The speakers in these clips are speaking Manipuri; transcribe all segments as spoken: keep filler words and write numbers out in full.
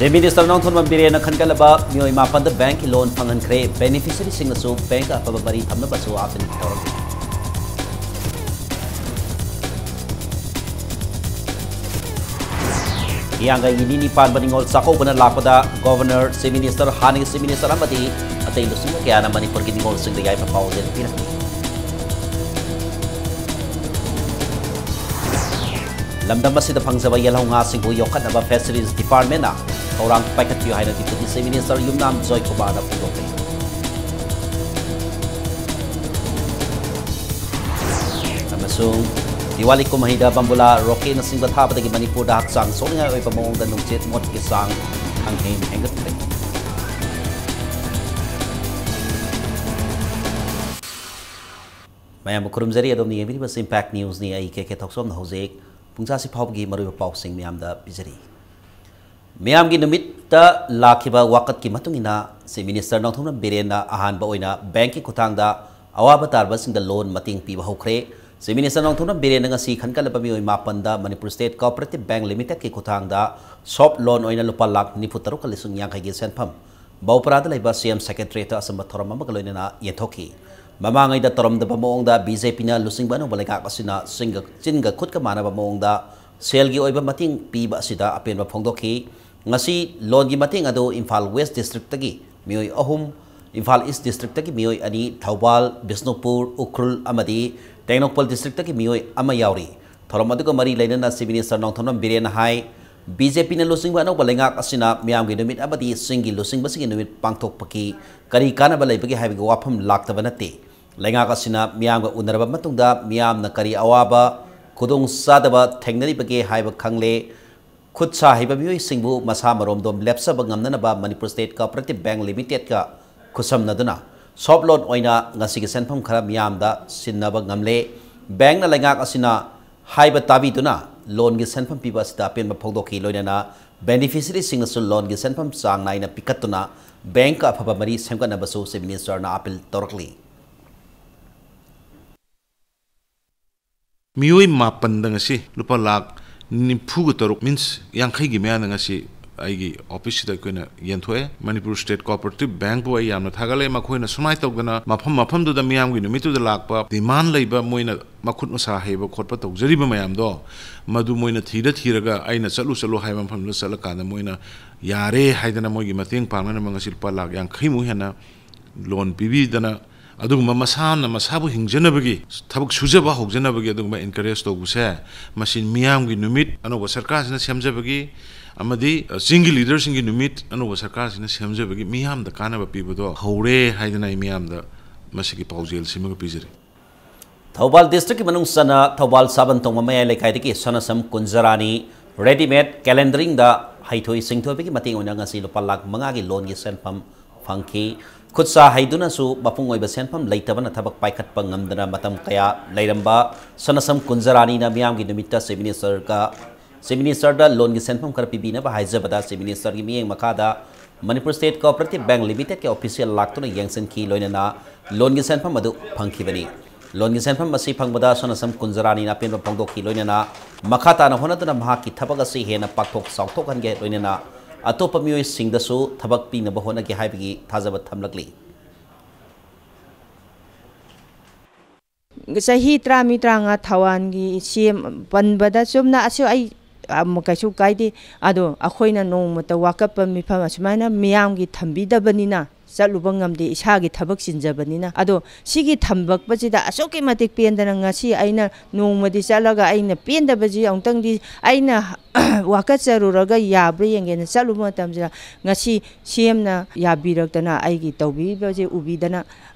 Chief Minister ꯅꯣꯡꯊꯣꯝꯕꯝ ꯕꯤꯔꯦꯟꯅ ꯈꯟꯒꯠꯂꯕ ꯃꯤꯑꯣꯏ ꯃꯥꯄꯟꯗ ꯕꯦꯡꯛꯀꯤ ꯂꯣꯟ ꯐꯪꯍꯟꯈ꯭ꯔꯦ꯫ ꯕꯦꯅꯤꯐꯤꯁꯔꯤꯁꯤꯡꯅꯁꯨ ꯕꯦꯡꯛꯀ ꯑꯐꯕ ꯃꯔꯤ ꯊꯝꯅꯕꯁꯨ ꯑꯥꯄꯤꯜ ꯇꯧꯔꯝꯃꯤ꯫ ꯍꯤꯌꯥꯡꯒꯩꯒꯤ ꯅꯤꯅꯤ ꯄꯥꯟꯕ ꯅꯤꯉꯣꯜ ꯆꯥꯛꯀꯧꯕꯅ ꯂꯥꯛꯄꯗ Governor, Chief Minister, ꯍꯥꯟꯅꯒꯤ Chief Minister ꯑꯃꯗꯤ ꯑꯇꯩ ꯂꯨꯆꯤꯡꯕ ꯀꯌꯥꯅ ꯃꯅꯤꯄꯨꯔꯒꯤ ꯅꯤꯉꯣꯜꯁꯤꯡꯗ ꯌꯥꯏꯐ ꯄꯥꯎꯖꯦꯜ ꯄꯤꯔꯛꯂꯤ꯫ ꯂꯝꯗꯝ ꯑꯁꯤꯗ ꯐꯪꯖꯕ ꯌꯦꯜꯍꯧ ꯉꯥꯁꯤꯡꯕꯨ ꯌꯣꯛꯈꯠꯅꯕ Fisheries Departmentꯅ ꯊꯧꯔꯥꯡ ꯄꯥꯏꯈꯠꯄꯤꯌꯨ ꯍꯥꯏꯅ Deputy Chief Minister ꯌꯨꯝꯅꯥꯝ ꯖꯣꯏꯀꯨꯃꯥꯔꯅ ꯐꯣꯡꯗꯣꯛꯂꯤ꯫ ꯑꯃꯁꯨꯡ ꯗꯤꯋꯥꯂꯤ ꯀꯨꯝꯍꯩꯗ ꯕꯝꯕꯨꯂꯥ ꯔꯣꯀꯦꯠꯅꯆꯤꯡꯕ ꯊꯥꯕꯗꯒꯤ ꯃꯅꯤꯄꯨꯔꯗ ꯍꯛꯆꯥꯡ ꯁꯣꯛꯅꯤꯡꯉꯥꯏ ꯑꯣꯏꯕ ꯃꯑꯣꯡꯗ ꯅꯨꯡꯁꯤꯠ ꯃꯣꯠꯀꯤ ꯆꯥꯡ ꯈꯪꯍꯦꯟ ꯍꯦꯟꯒꯠꯈ꯭ꯔꯦ꯫ ꯃꯌꯥꯝꯕꯨ ꯈꯨꯔꯨꯝꯖꯔꯤ꯫ ꯑꯗꯣꯝꯅ ꯌꯦꯡꯕꯤꯔꯤꯕꯁꯤ Impact Newsꯅꯤ꯫ ꯑꯩ ꯀꯦ ꯀꯦ ꯊꯣꯛꯆꯣꯝꯅ ꯍꯧꯖꯤꯛ ꯄꯨꯡꯖꯥꯁꯤ ꯐꯥꯎꯕꯒꯤ ꯃꯔꯨꯑꯣꯏꯕ ꯄꯥꯎꯁꯤꯡ ꯃꯌꯥꯝꯗ ꯄꯤꯖꯔꯤ꯫ ꯃꯤꯌꯥꯝꯒꯤ ꯅꯨꯃꯤꯠꯇ ꯂꯥꯛꯈꯤꯕ ꯋꯥꯀꯠꯀꯤ ꯃꯇꯨꯡ ꯏꯟꯅ Chief Minister ꯅꯣꯡꯊꯣꯝꯕꯝ ꯕꯤꯔꯦꯟꯅ ꯑꯍꯥꯟꯕ ꯑꯣꯏꯅ ꯕꯦꯡꯛꯀꯤ ꯈꯨꯠꯊꯥꯡꯗ ꯑꯋꯥꯕ ꯇꯥꯔꯕꯁꯤꯡꯗ ꯂꯣꯟ ꯃꯇꯦꯡ ꯄꯤꯕ ꯍꯧꯈ꯭ꯔꯦ꯫ Chief Minister ꯅꯣꯡꯊꯣꯝꯕꯝ ꯕꯤꯔꯦꯟꯅ ꯉꯁꯤ ꯈꯟꯒꯠꯂꯕ ꯃꯤꯑꯣꯏ ꯃꯥꯄꯟꯗ Manipur State Cooperative Bank Limitedꯀꯤ ꯈꯨꯠꯊꯥꯡꯗ soft loan ꯑꯣꯏꯅ ꯂꯨꯄꯥ ꯂꯥꯈ ꯅꯤꯐꯨ ꯇꯔꯨꯛꯀ ꯂꯤꯁꯤꯡ ꯌꯥꯡꯈꯩꯒꯤ ꯁꯦꯟꯐꯝ ꯕꯧꯄꯔꯥꯗ ꯂꯩꯕ C M Secretariatꯇ ꯑꯆꯝꯕ ꯊꯧꯔꯝ ꯑꯃꯒ ꯂꯣꯏꯅꯅ ꯌꯦꯟꯊꯣꯛꯈꯤ꯫ ꯃꯃꯥꯡꯉꯩꯗ ꯇꯧꯔꯝꯗꯕ ꯃꯑꯣꯡꯗ BJPꯅ ꯂꯨꯆꯤꯡꯕ ꯑꯅꯧꯕ ꯂꯩꯉꯥꯛ ꯑꯁꯤꯅ ꯆꯤꯟꯒ, ꯆꯤꯟꯒ ꯈꯨꯠꯀ ꯃꯥꯟꯅꯕ ꯃꯑꯣꯡꯗ ꯁꯦꯜꯒꯤ ꯑꯣꯏꯕ ꯃꯇꯦꯡ ꯄꯤꯕ ꯑꯁꯤꯗ ꯑꯄꯦꯟꯕ ꯐꯣꯡꯗꯣꯛꯈꯤ꯫ ꯉꯁꯤ ꯂꯣꯟꯒꯤ ꯃꯇꯦꯡ ꯑꯗꯨ ꯏꯝꯐꯥꯜ West Districtꯇꯒꯤ ꯃꯤꯑꯣꯏ ꯑꯍꯨꯝ, ꯏꯝꯐꯥꯜ East Districtꯇꯒꯤ ꯃꯤꯑꯣꯏ ꯑꯅꯤ, ꯊꯧꯕꯥꯜ, ꯕꯤꯁꯅꯨꯄꯨꯔ, ꯎꯈ꯭ꯔꯨꯜ ꯑꯃꯗꯤ ꯇꯦꯡꯅꯧꯄꯜ Districtꯇꯒꯤ ꯃꯤꯑꯣꯏ ꯑꯃ ꯌꯥꯎꯔꯤ꯫ ꯊꯧꯔꯝ ꯑꯗꯨꯒ ꯃꯔꯤ ꯂꯩꯅꯅ Chief Minister ꯅꯣꯡꯊꯣꯝꯕꯝ ꯕꯤꯔꯦꯟꯅ ꯍꯥꯏ, BJPꯅ ꯂꯨꯆꯤꯡꯕ ꯑꯅꯧꯕ ꯂꯩꯉꯥꯛ ꯑꯁꯤꯅ ꯃꯤꯌꯥꯝꯒꯤ ꯅꯨꯃꯤꯠ ꯑꯃꯗꯤ ꯆꯤꯡꯒꯤ ꯂꯨꯆꯤꯡꯕꯁꯤꯡꯒꯤ ꯅꯨꯃꯤꯠ ꯄꯥꯡꯊꯣꯛꯄꯒꯤ ꯀꯔꯤ ꯀꯥꯟꯅꯕ ꯂꯩꯕꯒꯦ ꯍꯥꯏꯕꯒꯤ ꯋꯥꯐꯝ ꯂꯥꯛꯇꯕ ꯅꯠꯇꯦ꯫ ꯂꯩꯉꯥꯛ ꯑꯁꯤꯅ ꯃꯤꯌꯥꯝꯒ ꯎꯅꯔꯕ ꯃꯇꯨꯡꯗ ꯃꯤꯌꯥꯝꯅ ꯀꯔꯤ ꯑꯋꯥꯕ, ꯈꯨꯗꯣꯡꯆꯥꯗꯕ ꯊꯦꯡꯅꯔꯤꯕꯒꯦ ꯍꯥꯏꯕ ꯈꯪꯂꯦ꯫ ꯈꯨꯠ ꯁꯥ ꯍꯩꯕ ꯃꯤꯑꯣꯏꯁꯤꯡꯕꯨ ꯃꯁꯥ ꯃꯔꯣꯝꯗꯣꯝ ꯂꯦꯞꯆꯕ ꯉꯝꯅꯅꯕ Manipur State Cooperative Bank Limitedꯀ ꯈꯨꯠꯁꯝꯅꯗꯨꯅ soft loan ꯑꯣꯏꯅ ꯉꯁꯤꯒꯤ ꯁꯦꯟꯐꯝ ꯈꯔ ꯃꯤꯌꯥꯝꯗ ꯁꯤꯟꯅꯕ ꯉꯝꯂꯦ꯫ ꯕꯦꯡꯛꯅ ꯂꯩꯉꯥꯛ ꯑꯁꯤꯅ ꯍꯥꯏꯕ ꯇꯥꯕꯤꯗꯨꯅ ꯂꯣꯟꯒꯤ ꯁꯦꯟꯐꯝ ꯄꯤꯕ ꯑꯁꯤꯗ ꯑꯄꯦꯟꯕ ꯐꯣꯡꯗꯣꯛꯈꯤ꯫ ꯂꯣꯏꯅꯅ ꯕꯦꯅꯤꯐꯤꯁꯔꯤꯁꯤꯡꯅꯁꯨ ꯂꯣꯟꯒꯤ ꯁꯦꯟꯐꯝ ꯆꯥꯡ ꯅꯥꯏꯅ ꯄꯤꯈꯠꯇꯨꯅ ꯕꯦꯡꯛꯀ ꯑꯐꯕ ꯃꯔꯤ ꯁꯦꯝꯒꯠꯅꯕꯁꯨ Chief Ministerꯅ ꯑꯥꯄꯤꯜ ꯇꯧꯔꯛꯂꯤ꯫ ꯃꯤꯑꯣꯏ ꯃꯥꯄꯟꯗ ꯉꯁꯤ ꯂꯨꯄꯥ ꯂꯥꯈ ꯅꯤꯐꯨꯒ ꯇꯔꯨꯛ, means ꯌꯥꯡꯈꯩꯒꯤ ꯃꯌꯥꯗ ꯉꯁꯤ, ꯑꯩꯒꯤ ꯑꯣꯐꯤꯁꯁꯤꯗ ꯑꯩꯈꯣꯏꯅ ꯌꯦꯟꯊꯣꯛꯑꯦ꯫ ꯃꯅꯤꯄꯨꯔ ꯁ꯭ꯇꯦꯠ ꯀꯣꯑꯣꯄꯔꯦꯇꯤꯚ ꯕꯦꯡꯛꯄꯨ ꯑꯩ ꯌꯥꯝꯅ ꯊꯥꯒꯠꯂꯦ꯫ ꯃꯈꯣꯏꯅ ꯁꯨꯃꯥꯏꯅ ꯇꯧꯗꯅ ꯃꯐꯝ ꯃꯐꯝꯗꯨꯗ ꯃꯤꯌꯥꯝꯒꯤ ꯅꯨꯃꯤꯠꯇꯨꯗ ꯂꯥꯛꯄ ꯗꯤꯃꯥꯟ ꯂꯩꯕ, ꯃꯣꯏꯅ ꯃꯈꯨꯠ ꯃꯁꯥ ꯍꯩꯕ ꯈꯣꯠꯄ ꯇꯧꯖꯔꯤꯕ ꯃꯌꯥꯝꯗꯣ, ꯃꯗꯨ ꯃꯣꯏꯅ ꯊꯤꯔ ꯊꯤꯔꯒ ꯑꯩꯅ ꯆꯠꯂꯨ ꯆꯠꯂꯨ ꯍꯥꯏꯕ ꯃꯐꯝꯗꯨꯗ ꯆꯠꯂꯀꯥꯟꯗ ꯃꯣꯏꯅ ꯌꯥꯔꯦ ꯍꯥꯏꯗꯅ ꯃꯣꯏꯒꯤ ꯃꯇꯦꯡ ꯄꯥꯡꯅꯅꯕ ꯉꯁꯤ ꯂꯨꯄꯥ ꯂꯥꯈ ꯌꯥꯡꯈꯩꯃꯨꯛ ꯍꯦꯟꯅ ꯂꯣꯟ ꯄꯤꯕꯤꯗꯅ, ꯑꯗꯨꯒꯨꯝꯕ ꯃꯁꯥꯅ ꯃꯁꯥꯕꯨ ꯍꯤꯡꯖꯅꯕꯒꯤ, ꯊꯕꯛ ꯁꯨꯖꯕ ꯍꯧꯖꯅꯕꯒꯤ ꯑꯗꯨꯒꯨꯝꯕ ꯑꯦꯟꯀꯔꯦꯖ ꯇꯧꯕꯁꯦ, ꯃꯁꯤ ꯃꯤꯌꯥꯝꯒꯤ ꯅꯨꯃꯤꯠ ꯑꯅꯧꯕ ꯁꯔꯀꯥꯔꯁꯤꯅ ꯁꯦꯝꯖꯕꯒꯤ ꯑꯃꯗꯤ ꯆꯤꯡꯒꯤ ꯂꯤꯗꯔꯁꯤꯡꯒꯤ ꯅꯨꯃꯤꯠ ꯑꯅꯧꯕ ꯁꯔꯀꯥꯔꯁꯤꯅ ꯁꯦꯝꯖꯕꯒꯤ ꯃꯤꯌꯥꯝꯗ ꯀꯥꯟꯅꯕ ꯄꯤꯕꯗꯣ ꯍꯧꯔꯦ ꯍꯥꯏꯗꯅ ꯑꯩ ꯃꯤꯌꯥꯝꯗ ꯃꯁꯤꯒꯤ ꯄꯥꯎꯖꯦꯜ ꯁꯤꯃꯒ ꯄꯤꯖꯔꯤ꯫ ꯊꯧꯕꯥꯜ ꯗꯤꯁꯇ꯭ꯔꯤꯛꯀꯤ ꯃꯅꯨꯡ ꯆꯟꯅ ꯊꯧꯕꯥꯜ ꯁꯥꯕꯟ ꯊꯣꯡꯕ ꯃꯌꯥꯏ ꯂꯩꯀꯥꯏꯗꯒꯤ ꯁꯣꯅꯥꯁꯝ ꯀꯨꯟꯖꯔꯥꯅꯤ ꯔꯦꯗꯤꯃꯦꯗ ꯀꯦꯂꯦꯟꯗꯔꯤꯡꯗ ꯍꯩꯊꯣꯏ ꯁꯤꯡꯊꯣꯏꯕꯒꯤ ꯃꯇꯦꯡ ꯑꯣꯏꯅ ꯉꯁꯤ ꯂꯨꯄꯥ ꯂꯥꯈ ꯃꯉꯥꯒꯤ ꯂꯣꯟꯒꯤ ꯁꯦꯟꯐꯝ ꯐꯪꯈꯤ꯫ ꯈꯨꯠ ꯁꯥ ꯍꯩꯗꯨꯅꯁꯨ ꯃꯄꯨꯡ ꯑꯣꯏꯕ ꯁꯦꯟꯐꯝ ꯂꯩꯇꯕꯅ ꯊꯕꯛ ꯄꯥꯏꯈꯠꯄ ꯉꯝꯗꯅ ꯃꯇꯝ ꯀꯌꯥ ꯂꯩꯔꯝꯕ ꯁꯣꯅꯥꯁꯝ ꯀꯨꯟꯖꯔꯥꯅꯤꯅ ꯃꯤꯌꯥꯝꯒꯤ ꯅꯨꯃꯤꯠꯇ ꯆꯤꯐ ꯃꯤꯅꯤꯁꯇꯔꯒ ꯆꯤꯐ ꯃꯤꯅꯤꯁꯇꯔꯗ ꯂꯣꯟꯒꯤ ꯁꯦꯟꯐꯝ ꯈꯔ ꯄꯤꯕꯤꯅꯕ ꯍꯥꯏꯖꯕꯗ ꯆꯤꯐ ꯃꯤꯅꯤꯁꯇꯔꯒꯤ ꯃꯤꯠꯌꯦꯡ ꯃꯈꯥꯗ ꯃꯅꯤꯄꯨꯔ ꯁ꯭ꯇꯦꯠ ꯀꯣꯑꯣꯄꯔꯦꯇꯤꯚ ꯕꯦꯡꯛ ꯂꯤꯃꯤꯇꯦꯗꯀꯤ ꯑꯣꯐꯤꯁꯤꯌꯦꯜ ꯂꯥꯛꯇꯨꯅ ꯌꯦꯡꯁꯤꯟꯈꯤ, ꯂꯣꯏꯅꯅ ꯂꯣꯟꯒꯤ ꯁꯦꯟꯐꯝ ꯑꯗꯨ ꯐꯪꯈꯤꯕꯅꯤ꯫ ꯂꯣꯟꯒꯤ ꯁꯦꯟꯐꯝ ꯑꯁꯤ ꯐꯪꯕꯗ ꯁꯣꯅꯥꯁꯝ ꯀꯨꯟꯖꯔꯥꯅꯤꯅ ꯑꯄꯦꯟꯕ ꯐꯣꯡꯗꯣꯛꯈꯤ, ꯂꯣꯏꯅꯅ ꯃꯈꯥ ꯇꯥꯅ ꯍꯣꯠꯅꯗꯨꯅ ꯃꯍꯥꯛꯀꯤ ꯊꯕꯛ ꯑꯁꯤ ꯍꯦꯟꯅ ꯄꯥꯛꯊꯣꯛ ꯆꯥꯎꯊꯣꯛꯍꯟꯒꯦ, ꯂꯣꯏꯅꯅ ꯑꯇꯣꯞꯄ ꯃꯤꯑꯣꯏꯁꯤꯡꯗꯁꯨ ꯊꯕꯛ ꯄꯤꯅꯕ ꯍꯣꯠꯅꯒꯦ ꯍꯥꯏꯕꯒꯤ ꯊꯥꯖꯕ ꯊꯝꯂꯛꯂꯤ꯫ ꯆꯍꯤ ꯇꯔꯥꯃꯔꯤ ꯇꯔꯥꯃꯉꯥ ꯊꯧꯕꯥꯜꯒꯤ ꯁꯦꯝ ꯄꯟꯕꯗ ꯆꯨꯝꯅ ꯑꯁꯤ ꯑꯩ, ꯑꯝ, ꯀꯩꯁꯨ ꯀꯥꯏꯗꯦ꯫ ꯑꯗꯣ ꯑꯩꯈꯣꯏꯅ ꯅꯣꯡꯃꯇ ꯋꯥꯀꯠꯄ ꯃꯤꯐꯝ ꯑꯁꯨꯃꯥꯏꯅ ꯃꯤꯌꯥꯝꯒꯤ ꯊꯝꯕꯤꯗꯕꯅꯤꯅ ꯆꯠꯂꯨꯕ ꯉꯝꯗꯦ, ꯏꯁꯥꯒꯤ ꯊꯕꯛ ꯆꯤꯟꯖꯕꯅꯤꯅ꯫ ꯑꯗꯣ ꯁꯤꯒꯤ ꯊꯝꯕꯛꯄꯁꯤꯗ ꯑꯁꯨꯛꯀꯤ ꯃꯇꯤꯛ ꯄꯦꯟꯗꯅ ꯉꯁꯤ ꯑꯩꯅ ꯅꯣꯡꯃꯗꯤ ꯆꯠꯂꯒ ꯑꯩꯅ ꯄꯦꯟꯗꯕꯁꯤ ꯑꯃꯨꯛꯇꯪꯗꯤ ꯑꯩꯅ ꯋꯥꯀꯠꯆꯔꯨꯔꯒ ꯌꯥꯕ꯭ꯔꯥ ꯌꯦꯡꯒꯦꯅ ꯆꯠꯂꯨꯕ ꯃꯇꯝꯁꯤꯗ ꯉꯁꯤ ꯁꯤ ꯑꯦꯝꯅ ꯌꯥꯕꯤꯔꯛꯇꯅ ꯑꯩꯒꯤ ꯇꯧꯕꯤꯔꯤꯕꯁꯦ ꯎꯕꯤꯗꯅ,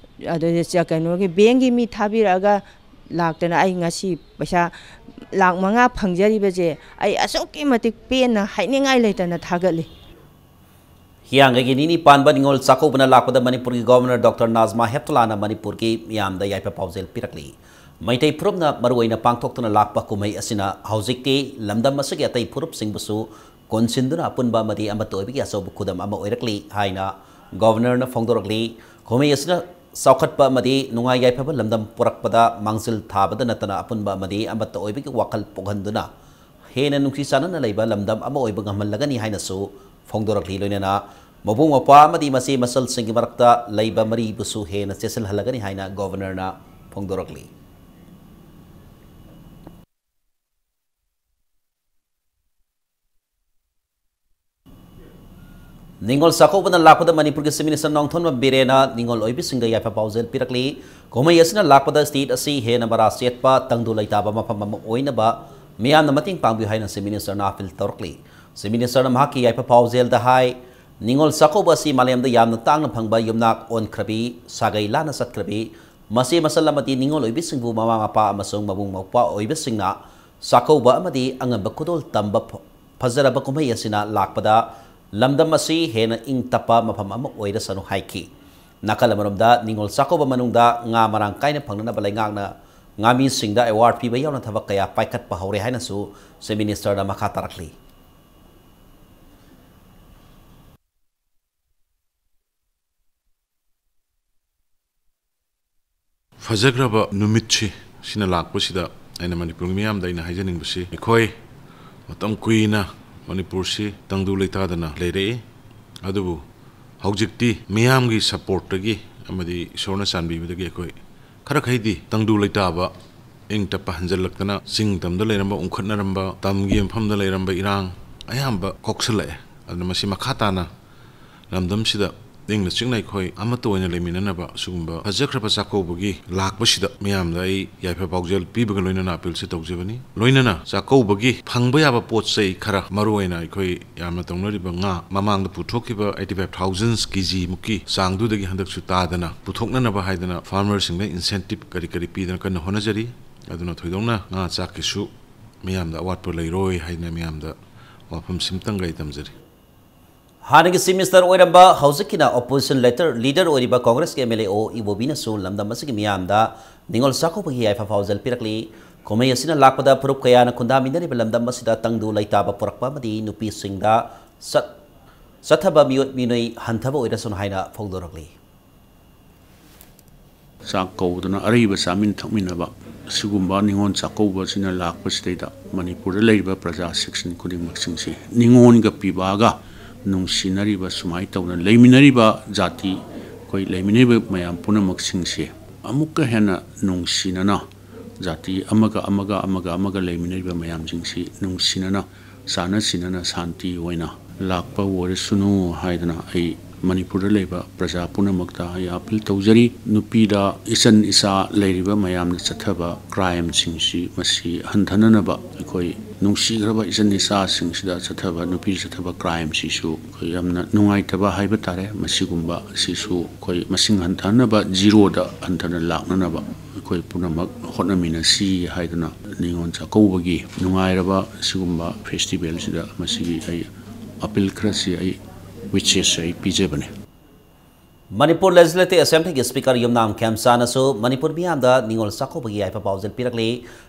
ꯑꯗꯨꯗ ꯆ-, ꯀꯩꯅꯣꯒꯤ ꯕꯦꯡꯒꯤ ꯃꯤ ꯊꯥꯕꯤꯔꯛꯑꯒ ꯂꯥꯛꯇꯅ ꯑꯩ ꯉꯁꯤ ꯄꯩꯁꯥ ꯂꯥꯈ ꯃꯉꯥ ꯐꯪꯖꯔꯤꯕꯁꯦ ꯑꯩ ꯑꯁꯨꯛꯀꯤ ꯃꯇꯤꯛ ꯄꯦꯟꯅ ꯍꯥꯏꯅꯤꯡꯉꯥꯏ ꯂꯩꯇꯅ ꯊꯥꯒꯠꯂꯤ꯫ ꯍꯤꯌꯥꯡꯒꯩꯒꯤ ꯅꯤꯅꯤ ꯄꯥꯟꯕ ꯅꯤꯉꯣꯜ ꯆꯥꯛꯀꯧꯕꯅ ꯂꯥꯛꯄꯗ ꯃꯅꯤꯄꯨꯔꯒꯤ ꯒꯣꯚꯔꯅꯔ ꯗꯣꯛꯇꯔ ꯅꯥꯖꯃꯥ ꯍꯦꯞꯇꯨꯂꯥꯅ ꯃꯅꯤꯄꯨꯔꯒꯤ ꯃꯤꯌꯥꯝꯗ ꯌꯥꯏꯐ ꯄꯥꯎꯖꯦꯜ ꯄꯤꯔꯛꯂꯤ꯫ ꯃꯩꯇꯩ ꯐꯨꯔꯨꯞꯅ ꯃꯔꯨꯑꯣꯏꯅ ꯄꯥꯡꯊꯣꯛꯇꯨꯅ ꯂꯥꯛꯄ ꯀꯨꯝꯍꯩ ꯑꯁꯤꯅ ꯍꯧꯖꯤꯛꯇꯤ ꯂꯝꯗꯝ ꯑꯁꯤꯒꯤ ꯑꯇꯩ ꯐꯨꯔꯨꯞꯁꯤꯡꯕꯨꯁꯨ ꯀꯣꯟꯁꯤꯟꯗꯨꯅ ꯑꯄꯨꯟꯕ ꯑꯃꯗꯤ ꯑꯃꯠꯇ ꯑꯣꯏꯕꯒꯤ ꯑꯆꯧꯕ ꯈꯨꯗꯝ ꯑꯃ ꯑꯣꯏꯔꯛꯂꯤ ꯍꯥꯏꯅ ꯒꯣꯚꯔꯅꯔꯅ ꯐꯣꯡꯗꯣꯔꯛꯂꯤ꯫ ꯀꯨꯝꯍꯩ ꯑꯁꯤꯅ ꯆꯥꯎꯈꯠꯄ ꯑꯃꯗꯤ ꯅꯨꯡꯉꯥꯏ ꯌꯥꯏꯐꯕ ꯂꯝꯗꯝ ꯄꯨꯔꯛꯄꯗ ꯃꯥꯡꯖꯤꯜ ꯊꯥꯕꯗ ꯅꯠꯇꯅ ꯑꯄꯨꯟꯕ ꯑꯃꯗꯤ ꯑꯃꯠꯇ ꯑꯣꯏꯕꯒꯤ ꯋꯥꯈꯜ ꯄꯣꯛꯍꯟꯗꯨꯅ ꯍꯦꯟꯅ ꯅꯨꯡꯁꯤ ꯆꯥꯟꯅꯅ ꯂꯩꯕ ꯂꯝꯗꯝ ꯑꯃ ꯑꯣꯏꯕ ꯉꯝꯍꯜꯂꯒꯅꯤ ꯍꯥꯏꯅꯁꯨ ꯐꯣꯡꯗꯣꯔꯛꯂꯤ꯫ ꯂꯣꯏꯅꯅ ꯃꯕꯨꯡ ꯃꯧꯄ꯭ꯋꯥ ꯑꯃꯗꯤ ꯃꯆꯦ ꯃꯆꯜꯁꯤꯡꯒꯤ ꯃꯔꯛꯇ ꯂꯩꯕ ꯃꯔꯤꯕꯨꯁꯨ ꯍꯦꯟꯅ ꯆꯦꯠꯁꯤꯜꯍꯜꯂꯒꯅꯤ ꯍꯥꯏꯅ ꯒꯣꯚꯔꯅꯔꯅ ꯐꯣꯡꯗꯣꯔꯛꯂꯤ꯫ ꯅꯤꯉꯣꯜ ꯆꯥꯛꯀꯧꯕꯅ ꯂꯥꯛꯄꯗ ꯃꯅꯤꯄꯨꯔꯒꯤ Chief Minister ꯅꯣꯡꯊꯣꯝꯕꯝ ꯕꯤꯔꯦꯟꯅ ꯅꯤꯉꯣꯜ ꯑꯣꯏꯕꯤꯁꯤꯡꯗ ꯌꯥꯏꯐ ꯄꯥꯎꯖꯦꯜ ꯄꯤꯔꯛꯂꯤ꯫ ꯀꯨꯝꯍꯩ ꯑꯁꯤꯅ ꯂꯥꯛꯄꯗ state ꯑꯁꯤ ꯍꯦꯟꯅ ꯃꯔꯥ ꯆꯦꯠꯄ, ꯇꯪꯗꯨ ꯂꯩꯇꯥꯕ ꯃꯐꯝ ꯑꯃ ꯑꯣꯏꯅꯕ ꯃꯤꯌꯥꯝꯅ ꯃꯇꯦꯡ ꯄꯥꯡꯕꯤꯌꯨ ꯍꯥꯏꯅ Chief Ministerꯅ appeal ꯇꯧꯔꯛꯂꯤ꯫ Chief Ministerꯅ ꯃꯍꯥꯛꯀꯤ ꯌꯥꯏꯐ ꯄꯥꯎꯖꯦꯜꯗ ꯍꯥꯏ, ꯅꯤꯉꯣꯜ ꯆꯥꯛꯀꯧꯕ ꯑꯁꯤ ꯃꯥꯂꯦꯝꯗ ꯌꯥꯝꯅ ꯇꯥꯡꯅ ꯐꯪꯕ ꯌꯨꯝꯅꯥꯛ ꯑꯣꯟꯈ꯭ꯔꯕꯤ, ꯁꯥꯒꯩ ꯂꯥꯟꯅ ꯆꯠꯈ꯭ꯔꯕꯤ, ꯃꯆꯦ ꯃꯆꯜ ꯑꯃꯗꯤ ꯅꯤꯉꯣꯜ ꯑꯣꯏꯕꯤꯁꯤꯡꯕꯨ ꯃꯃꯥ ꯃꯄꯥ ꯑꯃꯁꯨꯡ ꯃꯕꯨꯡ ꯃꯧꯄ꯭ꯋꯥ ꯑꯣꯏꯕꯁꯤꯡꯅ ꯆꯥꯛꯀꯧꯕ ꯑꯃꯗꯤ ꯑꯉꯟꯕ ꯈꯨꯗꯣꯜ ꯇꯝꯕ ꯐ-, ꯐꯖꯔꯕ ꯀꯨꯝꯍꯩ ꯑꯁꯤꯅ ꯂꯥꯛꯄꯗ ꯂꯝꯗꯝ ꯑꯁꯤ ꯍꯦꯟꯅ ꯏꯪ ꯇꯞꯄ ꯃꯐꯝ ꯑꯃ ꯑꯣꯏꯔꯁꯅꯨ ꯍꯥꯏꯈꯤ꯫ ꯅꯥꯀꯜ ꯑꯃꯔꯣꯝꯗ, ꯅꯤꯉꯣꯜ ꯆꯥꯛꯀꯧꯕ ꯃꯅꯨꯡꯗ ꯉꯥ ꯃꯔꯥꯡ ꯀꯥꯏꯅ ꯐꯪꯅꯅꯕ ꯂꯩꯉꯥꯛꯅ ꯉꯥꯃꯤꯁꯤꯡꯗ award ꯄꯤꯕ ꯌꯥꯎꯅ ꯊꯕꯛ ꯀꯌꯥ ꯄꯥꯏꯈꯠꯄ ꯍꯧꯔꯦ ꯍꯥꯏꯅꯁꯨ Chief Ministerꯅ ꯃꯈꯥ ꯇꯥꯔꯛꯂꯤ꯫ ꯐꯖꯈ꯭ꯔꯕ ꯅꯨꯃꯤꯠꯁꯤ, ꯁꯤꯅ ꯂꯥꯛꯄꯁꯤꯗ ꯑꯩꯅ ꯃꯅꯤꯄꯨꯔꯒꯤ ꯃꯤꯌꯥꯝꯗ ꯑꯩꯅ ꯍꯥꯏꯖꯅꯤꯡꯕꯁꯤ, ꯑꯩꯈꯣꯏ ꯃꯇꯝ ꯀꯨꯏꯅ ꯃꯅꯤꯄꯨꯔꯁꯤ ꯇꯪꯗꯨ ꯂꯩꯇꯥꯗꯅ ꯂꯩꯔꯛꯏ꯫ ꯑꯗꯨꯕꯨ ꯍꯧꯖꯤꯛꯇꯤ ꯃꯤꯌꯥꯝꯒꯤ supportꯇꯒꯤ ꯑꯃꯗꯤ ꯏꯁꯣꯔꯅ ꯆꯥꯟꯕꯤꯕꯗꯒꯤ ꯑꯩꯈꯣꯏ ꯈꯔ ꯈꯩꯗꯤ ꯇꯪꯗꯨ ꯂꯩꯇꯥꯕ, ꯏꯪ ꯇꯞꯄ ꯍꯟꯖꯜꯂꯛꯇꯅ ꯆꯤꯡ ꯇꯝꯗ ꯂꯩꯔꯝꯕ, ꯎꯪꯈꯠꯅꯔꯝꯕ, ꯇꯝꯒꯤ ꯃꯐꯝꯗ ꯂꯩꯔꯝꯕ ꯏꯔꯥꯡ ꯑꯌꯥꯝꯕ ꯀꯣꯛꯁꯜꯂꯛꯑꯦ꯫ ꯑꯗꯨꯅ ꯃꯁꯤ ꯃꯈꯥ ꯇꯥꯅ ꯂꯝꯗꯝꯁꯤꯗ ꯏꯪꯅ ꯆꯤꯛꯅ ꯑꯩꯈꯣꯏ ꯑꯃꯠꯇ ꯑꯣꯏꯅ ꯂꯩꯃꯤꯟꯅꯅꯕ ꯑꯁꯤꯒꯨꯝꯕ ꯐꯖꯈ꯭ꯔꯕ ꯆꯥꯛꯀꯧꯕꯒꯤ ꯂꯥꯛꯄꯁꯤꯗ ꯃꯤꯌꯥꯝꯗ ꯑꯩ ꯌꯥꯏꯐ ꯄꯥꯎꯖꯦꯜ ꯄꯤꯕꯒ ꯂꯣꯏꯅꯅ appealꯁꯤ ꯇꯧꯖꯕꯅꯤ꯫ ꯂꯣꯏꯅꯅ ꯆꯥꯛꯀꯧꯕꯒꯤ ꯐꯪꯕ ꯌꯥꯕ ꯄꯣꯠ ꯆꯩ ꯈꯔ, ꯃꯔꯨꯑꯣꯏꯅ ꯑꯩꯈꯣꯏ ꯌꯥꯝꯅ ꯇꯧꯅꯔꯤꯕ ꯉꯥ, ꯃꯃꯥꯡꯗ ꯄꯨꯊꯣꯛꯈꯤꯕ eighty five thousand ꯀꯦ ꯖꯤ ꯃꯨꯛꯀꯤ ꯆꯥꯡꯗꯨꯗꯒꯤ ꯍꯟꯗꯛꯁꯨ ꯇꯥꯗꯅ ꯄꯨꯊꯣꯛꯅꯅꯕ ꯍꯥꯏꯗꯅ farmerꯁꯤꯡꯗ incentive ꯀꯔꯤ ꯀꯔꯤ ꯄꯤꯗꯅ ꯀꯟꯅ ꯍꯣꯠꯅꯖꯔꯤ꯫ ꯑꯗꯨꯅ ꯊꯣꯏꯗꯣꯛꯅ ꯉꯥ ꯆꯥꯛꯀꯤꯁꯨ ꯃꯤꯌꯥꯝꯗ ꯑꯋꯥꯠꯄ ꯂꯩꯔꯣꯏ ꯍꯥꯏꯗꯅ ꯃꯤꯌꯥꯝꯗ ꯋꯥꯐꯝ ꯁꯤꯝꯇꯪꯒ ꯑꯩ ꯊꯝꯖꯔꯤ꯫ ꯍꯥꯟꯅꯒꯤ Chief Minister ꯑꯣꯏꯔꯝꯕ, ꯍꯧꯖꯤꯛꯀꯤꯅ opposition leader, leader ꯑꯣꯏꯔꯤꯕ Congressꯀꯤ M L A ꯑꯣ ꯏꯕꯣꯕꯤꯅꯁꯨ ꯂꯝꯗꯝ ꯑꯁꯤꯒꯤ ꯃꯤꯌꯥꯝꯗ ꯅꯤꯉꯣꯜ ꯆꯥꯛꯀꯧꯕꯒꯤ ꯌꯥꯏꯐ ꯄꯥꯎꯖꯦꯜ ꯄꯤꯔꯛꯂꯤ꯫ ꯀꯨꯝꯍꯩ ꯑꯁꯤꯅ ꯂꯥꯛꯄꯗ ꯐꯨꯔꯨꯞ ꯀꯌꯥꯅ ꯈꯨꯟꯗꯥꯃꯤꯟꯅꯔꯤꯕ ꯂꯝꯗꯝ ꯑꯁꯤꯗ ꯇꯪꯗꯨ ꯂꯩꯇꯥꯕ ꯄꯨꯔꯛꯄ ꯑꯃꯗꯤ ꯅꯨꯄꯤꯁꯤꯡꯗ ꯆꯠ-, ꯆꯠꯊꯕ ꯃꯤꯑꯣꯠ ꯃꯤꯅꯩ ꯍꯟꯊꯕ ꯑꯣꯏꯔꯁꯅꯨ ꯍꯥꯏꯅ ꯐꯣꯡꯗꯣꯔꯛꯂꯤ꯫ ꯆꯥꯛ ꯀꯧꯗꯨꯅ ꯑꯔꯩꯕ ꯆꯥꯃꯤꯟ ꯊꯛꯃꯤꯟꯅꯕ, ꯑꯁꯤꯒꯨꯝꯕ ꯅꯤꯉꯣꯜ ꯆꯥꯛꯀꯧꯕ ꯑꯁꯤꯅ ꯂꯥꯛꯄꯁꯤꯗꯩꯗ ꯃꯅꯤꯄꯨꯔꯗ ꯂꯩꯔꯤꯕ ꯄ꯭ꯔꯖꯥ ꯁꯦꯛꯁꯟ ꯈꯨꯗꯤꯡꯃꯛꯁꯤꯡꯁꯤ ꯅꯤꯉꯣꯟꯒ ꯄꯤꯕꯥꯒ ꯅꯨꯡꯁꯤꯅꯔꯤꯕ, ꯁꯨꯃꯥꯏꯅ ꯇꯧꯅ ꯂꯩꯃꯤꯟꯅꯔꯤꯕ ꯖꯥꯇꯤ, ꯑꯩꯈꯣꯏ ꯂꯩꯃꯤꯟꯅꯔꯤꯕ ꯃꯌꯥꯝ ꯄꯨꯝꯅꯃꯛꯁꯤꯡꯁꯤ ꯑꯃꯨꯛꯀ ꯍꯦꯟꯅ ꯅꯨꯡꯁꯤꯅꯅ, ꯖꯥꯇꯤ ꯑꯃꯒ ꯑꯃꯒ ꯑꯃꯒ ꯑꯃꯒ ꯂꯩꯃꯤꯟꯅꯔꯤꯕ ꯃꯌꯥꯝꯁꯤꯡꯁꯤ ꯅꯨꯡꯁꯤꯅꯅ, ꯆꯥꯟꯅ ꯁꯤꯟꯅꯅ ꯁꯥꯟꯇꯤ ꯑꯣꯏꯅ ꯂꯥꯛꯄ ꯑꯣꯏꯔꯁꯅꯨ ꯍꯥꯏꯗꯅ ꯑꯩ ꯃꯅꯤꯄꯨꯔꯗ ꯂꯩꯕ ꯄ꯭ꯔꯖꯥ ꯄꯨꯝꯅꯃꯛꯇ ꯑꯩ ꯑꯥꯄꯤꯜ ꯇꯧꯖꯔꯤ꯫ ꯅꯨꯄꯤꯗ ꯏꯆꯟ ꯏꯆꯥ ꯂꯩꯔꯤꯕ ꯃꯌꯥꯝꯅ ꯆꯠꯊꯕ ꯀ꯭ꯔꯥꯏꯝꯁꯤꯡꯁꯤ ꯃꯁꯤ ꯍꯟꯊꯅꯅꯕ, ꯑꯩꯈꯣꯏ ꯅꯨꯡꯁꯤꯈ꯭ꯔꯕ ꯏꯆꯟ ꯏꯆꯥꯁꯤꯡꯁꯤꯗ ꯆꯠꯊꯕ, ꯅꯨꯄꯤ ꯆꯠꯊꯕ ꯀ꯭ꯔꯥꯏꯝꯁꯤꯁꯨ ꯑꯩꯈꯣꯏ ꯌꯥꯝꯅ ꯅꯨꯡꯉꯥꯏꯇꯕ ꯍꯥꯏꯕ ꯇꯥꯔꯦ꯫ ꯃꯁꯤꯒꯨꯝꯕ ꯑꯁꯤꯁꯨ ꯑꯩꯈꯣꯏ ꯃꯁꯤꯡ ꯍꯟꯊꯍꯟꯅꯕ, ꯖꯤꯔꯣꯗ ꯍꯟꯊꯅ ꯂꯥꯛꯅꯅꯕ ꯑꯩꯈꯣꯏ ꯄꯨꯝꯅꯃꯛ ꯍꯣꯠꯅꯃꯤꯟꯅꯁꯤ ꯍꯥꯏꯗꯨꯅ ꯅꯤꯉꯣꯜ ꯆꯥꯛꯀꯧꯕꯒꯤ ꯅꯨꯡꯉꯥꯏꯔꯕ ꯁꯤꯒꯨꯝꯕ ꯐꯦꯁꯇꯤꯚꯦꯜꯁꯤꯗ ꯃꯁꯤꯒꯤ ꯑꯩ ꯑꯄꯤꯜ ꯈꯔꯁꯤ ꯑꯩ ꯋꯤꯆꯦꯁ ꯑꯩ ꯄꯤꯖꯕꯅꯤ꯫ ꯃꯅꯤꯄꯨꯔ ꯂꯦꯖꯤꯁꯂꯦꯇꯤꯚ ꯑꯦꯁꯦꯝꯕ꯭ꯂꯤꯒꯤ ꯁ꯭ꯄꯤꯀꯔ ꯌꯨꯝꯅꯥꯝ ꯈꯦꯝꯆꯥꯅꯁꯨ ꯃꯅꯤꯄꯨꯔ ꯃꯤꯌꯥꯝꯗ ꯅꯤꯉꯣꯜ ꯆꯥꯛꯀꯧꯕꯒꯤ ꯌꯥꯏꯐ ꯄꯥꯎꯖꯦꯜ ꯄꯤꯔꯛꯂꯤ꯫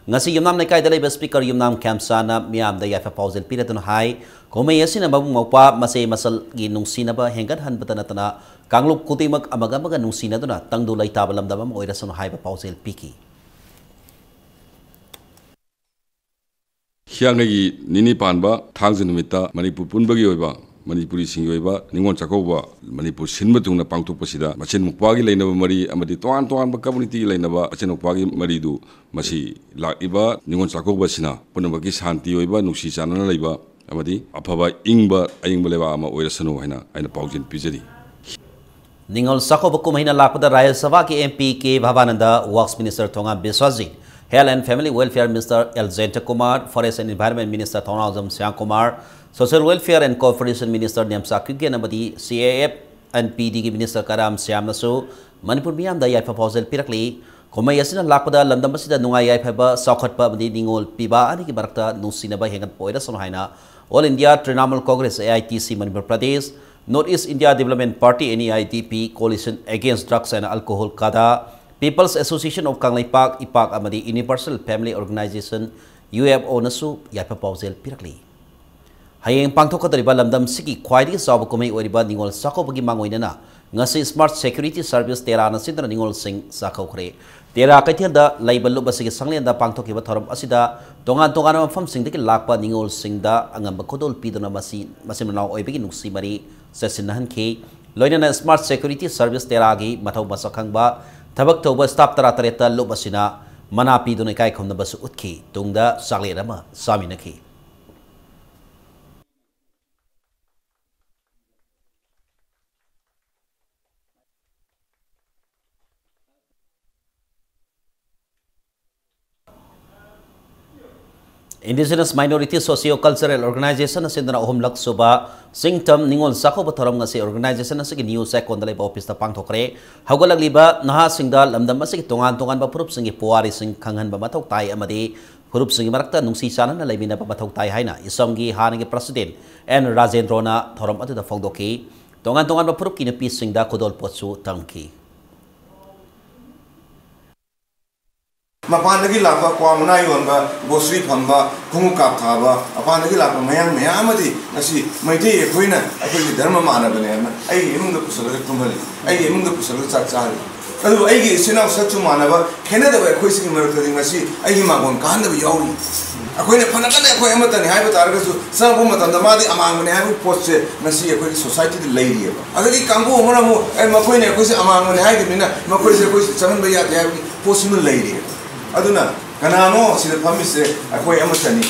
ꯉꯁꯤ ꯌꯨꯝꯅꯥꯝ ꯂꯩꯀꯥꯏꯗ ꯂꯩꯕ ꯁ꯭ꯄꯤꯀꯔ ꯌꯨꯝꯅꯥꯝ ꯈꯦꯝꯆꯥꯅ ꯃꯤꯌꯥꯝꯗ ꯌꯥꯏꯐ ꯄꯥꯎꯖꯦꯜ ꯄꯤꯔꯗꯨꯅ ꯍꯥꯏ, ꯀꯨꯝꯍꯩ ꯑꯁꯤꯅ ꯃꯕꯨꯡ ꯃꯧꯄ꯭ꯋꯥ ꯃꯆꯦ ꯃꯆꯜꯒꯤ ꯅꯨꯡꯁꯤꯅꯕ ꯍꯦꯟꯒꯠꯍꯟꯕꯇ ꯅꯠꯇꯅ ꯀꯥꯡꯂꯨꯞ ꯈꯨꯗꯤꯡꯃꯛ ꯑꯃꯒ ꯑꯃꯒ ꯅꯨꯡꯁꯤꯅꯗꯨꯅ ꯇꯪꯗꯨ ꯂꯩꯇꯥꯕ ꯂꯝꯗꯝ ꯑꯃ ꯑꯣꯏꯔꯁꯅꯨ ꯍꯥꯏꯕ ꯄꯥꯎꯖꯦꯜ ꯄꯤꯈꯤ꯫ ꯍꯤꯌꯥꯡꯒꯩꯒꯤ ꯅꯤꯅꯤ ꯄꯥꯟꯕ ꯊꯥꯡꯖ ꯅꯨꯃꯤꯠꯇ ꯃꯅꯤꯄꯨꯔ ꯄꯨꯝꯕꯒꯤ ꯑꯣꯏꯕ ꯃꯅꯤꯄꯨꯔꯤꯁꯤꯡꯒꯤ ꯑꯣꯏꯕ ꯅꯤꯉꯣꯜ ꯆꯥꯛꯀꯧꯕ ꯃꯅꯤꯄꯨꯔ ꯁꯤꯟꯕ ꯊꯨꯡꯅ ꯄꯥꯡꯊꯣꯛꯄꯁꯤꯗ ꯃꯆꯤꯟ ꯃꯧꯄ꯭ꯋꯥꯒꯤ ꯂꯩꯅꯕ ꯃꯔꯤ ꯑꯃꯗꯤ ꯇꯣꯉꯥꯟ ꯇꯣꯉꯥꯟꯕ ꯀꯝꯃꯨꯅꯤꯇꯤꯒꯤ ꯂꯩꯅꯕ ꯃꯆꯤꯟ ꯃꯧꯄ꯭ꯋꯥꯒꯤ ꯃꯔꯤꯗꯨ ꯃꯁꯤ ꯂꯥꯛꯂꯤꯕ ꯅꯤꯉꯣꯜ ꯆꯥꯛꯀꯧꯕ ꯑꯁꯤꯅ ꯄꯨꯝꯅꯃꯛꯀꯤ ꯁꯥꯟꯇꯤ ꯑꯣꯏꯕ, ꯅꯨꯡꯁꯤ ꯆꯥꯟꯅꯅ ꯂꯩꯕ ꯑꯃꯗꯤ ꯑꯐꯕ ꯏꯪꯕ ꯑꯏꯪꯕ ꯂꯩꯕꯥꯛ ꯑꯃ ꯑꯣꯏꯔꯁꯅꯨ ꯍꯥꯏꯅ ꯑꯩꯅ ꯄꯥꯎꯖꯦꯜ ꯄꯤꯖꯔꯤ꯫ ꯅꯤꯉꯣꯜ ꯆꯥꯛꯀꯧꯕ ꯀꯨꯝꯍꯩꯅ ꯂꯥꯛꯄꯗ ꯔꯥꯖ꯭ꯌ ꯁꯚꯥꯒꯤ M P K Bhabananda, Works Minister Thongam Biswajit, Health and Family Welfare Minister L Jayanta Kumar, Forest and Environment Minister Thounaojam Shyam Kumar, Social Welfare and Cooperation Minister Nemcha Kipgen ꯑꯃꯗꯤ C A F N P ꯗꯤꯒꯤ Minister ꯀꯔꯥꯝ ꯁ꯭ꯌꯥꯝꯅꯁꯨ ꯃꯅꯤꯄꯨꯔ ꯃꯤꯌꯥꯝꯗ ꯌꯥꯏꯐ ꯄꯥꯎꯖꯦꯜ ꯄꯤꯔꯛꯂꯤ꯫ ꯀꯨꯝꯍꯩ ꯑꯁꯤꯅ ꯂꯥꯛꯄꯗ ꯂꯝꯗꯝ ꯑꯁꯤꯗ ꯅꯨꯡꯉꯥꯏ ꯌꯥꯏꯐꯕ, ꯆꯥꯎꯈꯠꯄ ꯑꯃꯗꯤ ꯅꯤꯉꯣꯜ ꯄꯤꯕ ꯑꯅꯤꯒꯤ ꯃꯔꯛꯇ ꯅꯨꯡꯁꯤꯅꯕ ꯍꯦꯟꯒꯠꯄ ꯑꯣꯏꯔꯁꯅꯨ ꯍꯥꯏꯅ All India Trinamool Congress, A I T C, Manipur Pradesh, North East India Development Party, N E I D P, Coalition Against Drugs and Alcohol, ꯀꯥꯗꯥ, People's Association of Kangleipak, ꯏꯄꯥꯛ, ꯑꯃꯗꯤ Universal Family Organization, U F ꯑꯣꯅꯁꯨ ꯌꯥꯏꯐ ꯄꯥꯎꯖꯦꯜ ꯄꯤꯔꯛꯂꯤ꯫ ꯍꯌꯦꯡ ꯄꯥꯡꯊꯣꯛꯀꯗꯧꯔꯤꯕ ꯂꯝꯗꯝꯁꯤꯒꯤ ꯈ꯭ꯋꯥꯏꯗꯒꯤ ꯆꯥꯎꯕ ꯀꯨꯝꯍꯩ ꯑꯣꯏꯔꯤꯕ ꯅꯤꯉꯣꯜ ꯆꯥꯛꯀꯧꯕꯒꯤ ꯃꯥꯡꯑꯣꯏꯅꯅ ꯉꯁꯤ Smart Security Service ꯇꯦꯔꯥꯅ ꯁꯤꯟꯗꯨꯅ ꯅꯤꯉꯣꯜꯁꯤꯡ ꯆꯥꯛꯀꯧꯈ꯭ꯔꯦ꯫ ꯇꯦꯔꯥ ꯀꯩꯊꯦꯜꯗ ꯂꯩꯕ ꯂꯨꯞ ꯑꯁꯤꯒꯤ ꯁꯪꯂꯦꯟꯗ ꯄꯥꯡꯊꯣꯛꯈꯤꯕ ꯊꯧꯔꯝ ꯑꯁꯤꯗ ꯇꯣꯉꯥꯟ ꯇꯣꯉꯥꯟꯕ ꯃꯐꯝꯁꯤꯡꯗꯒꯤ ꯂꯥꯛꯄ ꯅꯤꯉꯣꯜꯁꯤꯡꯗ ꯑꯉꯝꯕ ꯈꯨꯗꯣꯜ ꯄꯤꯗꯨꯅ ꯃꯁꯤ ꯃꯆꯤꯟ ꯃꯅꯥꯎ ꯑꯣꯏꯕꯒꯤ ꯅꯨꯡꯁꯤ ꯃꯔꯤ ꯆꯦꯠꯁꯤꯟꯅꯍꯟꯈꯤ꯫ ꯂꯣꯏꯅꯅ Smart Security Service ꯇꯦꯔꯥꯒꯤ ꯃꯊꯧ ꯃꯁꯛ ꯈꯪꯕ ꯊꯕꯛ ꯇꯧꯕ staff ꯇꯔꯥꯇꯔꯦꯠꯇ ꯂꯨꯞ ꯑꯁꯤꯅ ꯃꯅꯥ ꯄꯤꯗꯨꯅ ꯏꯀꯥꯏ ꯈꯨꯝꯅꯕꯁꯨ ꯎꯠꯈꯤ꯫ ꯇꯨꯡꯗ ꯆꯥꯛꯂꯦꯟ ꯑꯃ ꯆꯥꯃꯤꯟꯅꯈꯤ꯫ Indigenous Minority Socio Cultural Organization ꯑꯁꯤꯗꯅ ꯑꯍꯨꯝꯂꯛ ꯁꯨꯕ ꯆꯤꯡꯇꯝ ꯅꯤꯉꯣꯜ ꯆꯥꯛꯀꯧꯕ ꯊꯧꯔꯝ ꯑꯁꯤ organization ꯑꯁꯤꯒꯤ ꯅ꯭ꯌꯨ ꯆꯦꯛꯀꯣꯟꯗ ꯂꯩꯕ ꯑꯣꯐꯤꯁꯇ ꯄꯥꯡꯊꯣꯛꯈ꯭ꯔꯦ꯫ ꯍꯧꯒꯠꯂꯛꯂꯤꯕ ꯅꯍꯥꯁꯤꯡꯗ ꯂꯝꯗꯝ ꯑꯁꯤꯒꯤ ꯇꯣꯉꯥꯟ ꯇꯣꯉꯥꯟꯕ ꯐꯨꯔꯨꯞꯁꯤꯡꯒꯤ ꯄꯨꯋꯥꯔꯤꯁꯤꯡ ꯈꯪꯍꯟꯕ ꯃꯊꯧ ꯇꯥꯏ ꯑꯃꯗꯤ ꯐꯨꯔꯨꯞꯁꯤꯡꯒꯤ ꯃꯔꯛꯇ ꯅꯨꯡꯁꯤ ꯆꯥꯟꯅꯅ ꯂꯩꯃꯤꯟꯅꯕ ꯃꯊꯧ ꯇꯥꯏ ꯍꯥꯏꯅ ꯏꯁꯝꯒꯤ ꯍꯥꯟꯅꯒꯤ president ꯑꯦꯟ ꯔꯥꯖꯦꯟꯗ꯭ꯔꯣꯅ ꯊꯧꯔꯝ ꯑꯗꯨꯗ ꯐꯣꯡꯗꯣꯛꯈꯤ꯫ ꯇꯣꯉꯥꯟ ꯇꯣꯉꯥꯟꯕ ꯐꯨꯔꯨꯞꯀꯤ ꯅꯨꯄꯤꯁꯤꯡꯗ ꯈꯨꯗꯣꯜꯄꯣꯠꯁꯨ ꯇꯝꯈꯤ꯫ ꯃꯄꯥꯟꯗꯒꯤ ꯂꯥꯛꯄ ꯀ꯭ꯋꯥ ꯃꯅꯥ ꯌꯣꯟꯕ, ꯒ꯭ꯔꯣꯁꯔꯤ ꯐꯝꯕ, ꯈꯣꯡꯎꯞ ꯀꯥꯞ ꯊꯥꯕ, ꯃꯄꯥꯟꯗꯒꯤ ꯂꯥꯛꯄ ꯃꯌꯥꯡ ꯃꯌꯥꯝ ꯑꯃꯗꯤ ꯉꯁꯤ ꯃꯩꯇꯩ ꯑꯩꯈꯣꯏꯅ ꯑꯩꯈꯣꯏꯒꯤ ꯙꯔꯃ ꯃꯥꯟꯅꯕꯅꯦ ꯍꯥꯏꯅ ꯑꯩꯒꯤ ꯏꯃꯨꯡꯗ ꯄꯨꯁꯜꯂꯒ ꯇꯨꯝꯍꯜꯂꯤ, ꯑꯩꯒꯤ ꯏꯃꯨꯡꯗ ꯄꯨꯁꯜꯂꯒ ꯆꯥꯛ ꯆꯥꯍꯜꯂꯤ꯫ ꯑꯗꯨꯕꯨ ꯑꯩꯒꯤ ꯏꯆꯤꯟ ꯏꯅꯥꯎ ꯁꯛꯁꯨ ꯃꯥꯟꯅꯕ, ꯈꯦꯠꯅꯗꯕ ꯑꯩꯈꯣꯏꯁꯤꯒꯤ ꯃꯔꯛꯇꯗꯤ ꯉꯁꯤ ꯑꯩꯒꯤ ꯃꯥꯡꯒꯣꯟ ꯀꯥꯍꯟꯗꯕ ꯌꯥꯎꯔꯤ꯫ ꯑꯩꯈꯣꯏꯅ ꯐꯅ ꯀꯟꯅ ꯑꯩꯈꯣꯏ ꯑꯃꯠꯇꯅꯤ ꯍꯥꯏꯕ ꯇꯥꯔꯒꯁꯨ, ꯆꯪꯉꯛꯄ ꯃꯇꯝꯗ ꯃꯥꯗꯤ ꯑꯃꯥꯡꯕꯅꯦ ꯍꯥꯏꯕꯒꯤ ꯄꯣꯠꯁꯦ ꯉꯁꯤ ꯑꯩꯈꯣꯏꯒꯤ ꯁꯣꯁꯥꯏꯇꯤꯗ ꯂꯩꯔꯤꯑꯕ꯫ ꯑꯗꯒꯤ ꯀꯥꯡꯕꯨ ꯑꯃꯅ ꯑꯃꯨꯛ, "ꯑꯦ, ꯃꯈꯣꯏꯅ ꯑꯩꯈꯣꯏꯁꯦ ꯑꯃꯥꯡꯕꯅꯦ ꯍꯥꯏꯈꯤꯕꯅꯤꯅ ꯃꯈꯣꯏꯁꯦ ꯑꯩꯈꯣꯏꯁꯦ ꯆꯪꯍꯟꯕ ꯌꯥꯗꯦ" ꯍꯥꯏꯕꯒꯤ ꯄꯣꯠꯁꯤꯃ ꯂꯩꯔꯤꯑꯕ꯫ ꯑꯗꯨꯅ ꯀꯅꯥꯅꯣ ꯁꯤꯗ ꯐꯝꯃꯤꯁꯦ? ꯑꯩꯈꯣꯏ ꯑꯃꯠꯇꯅꯤ꯫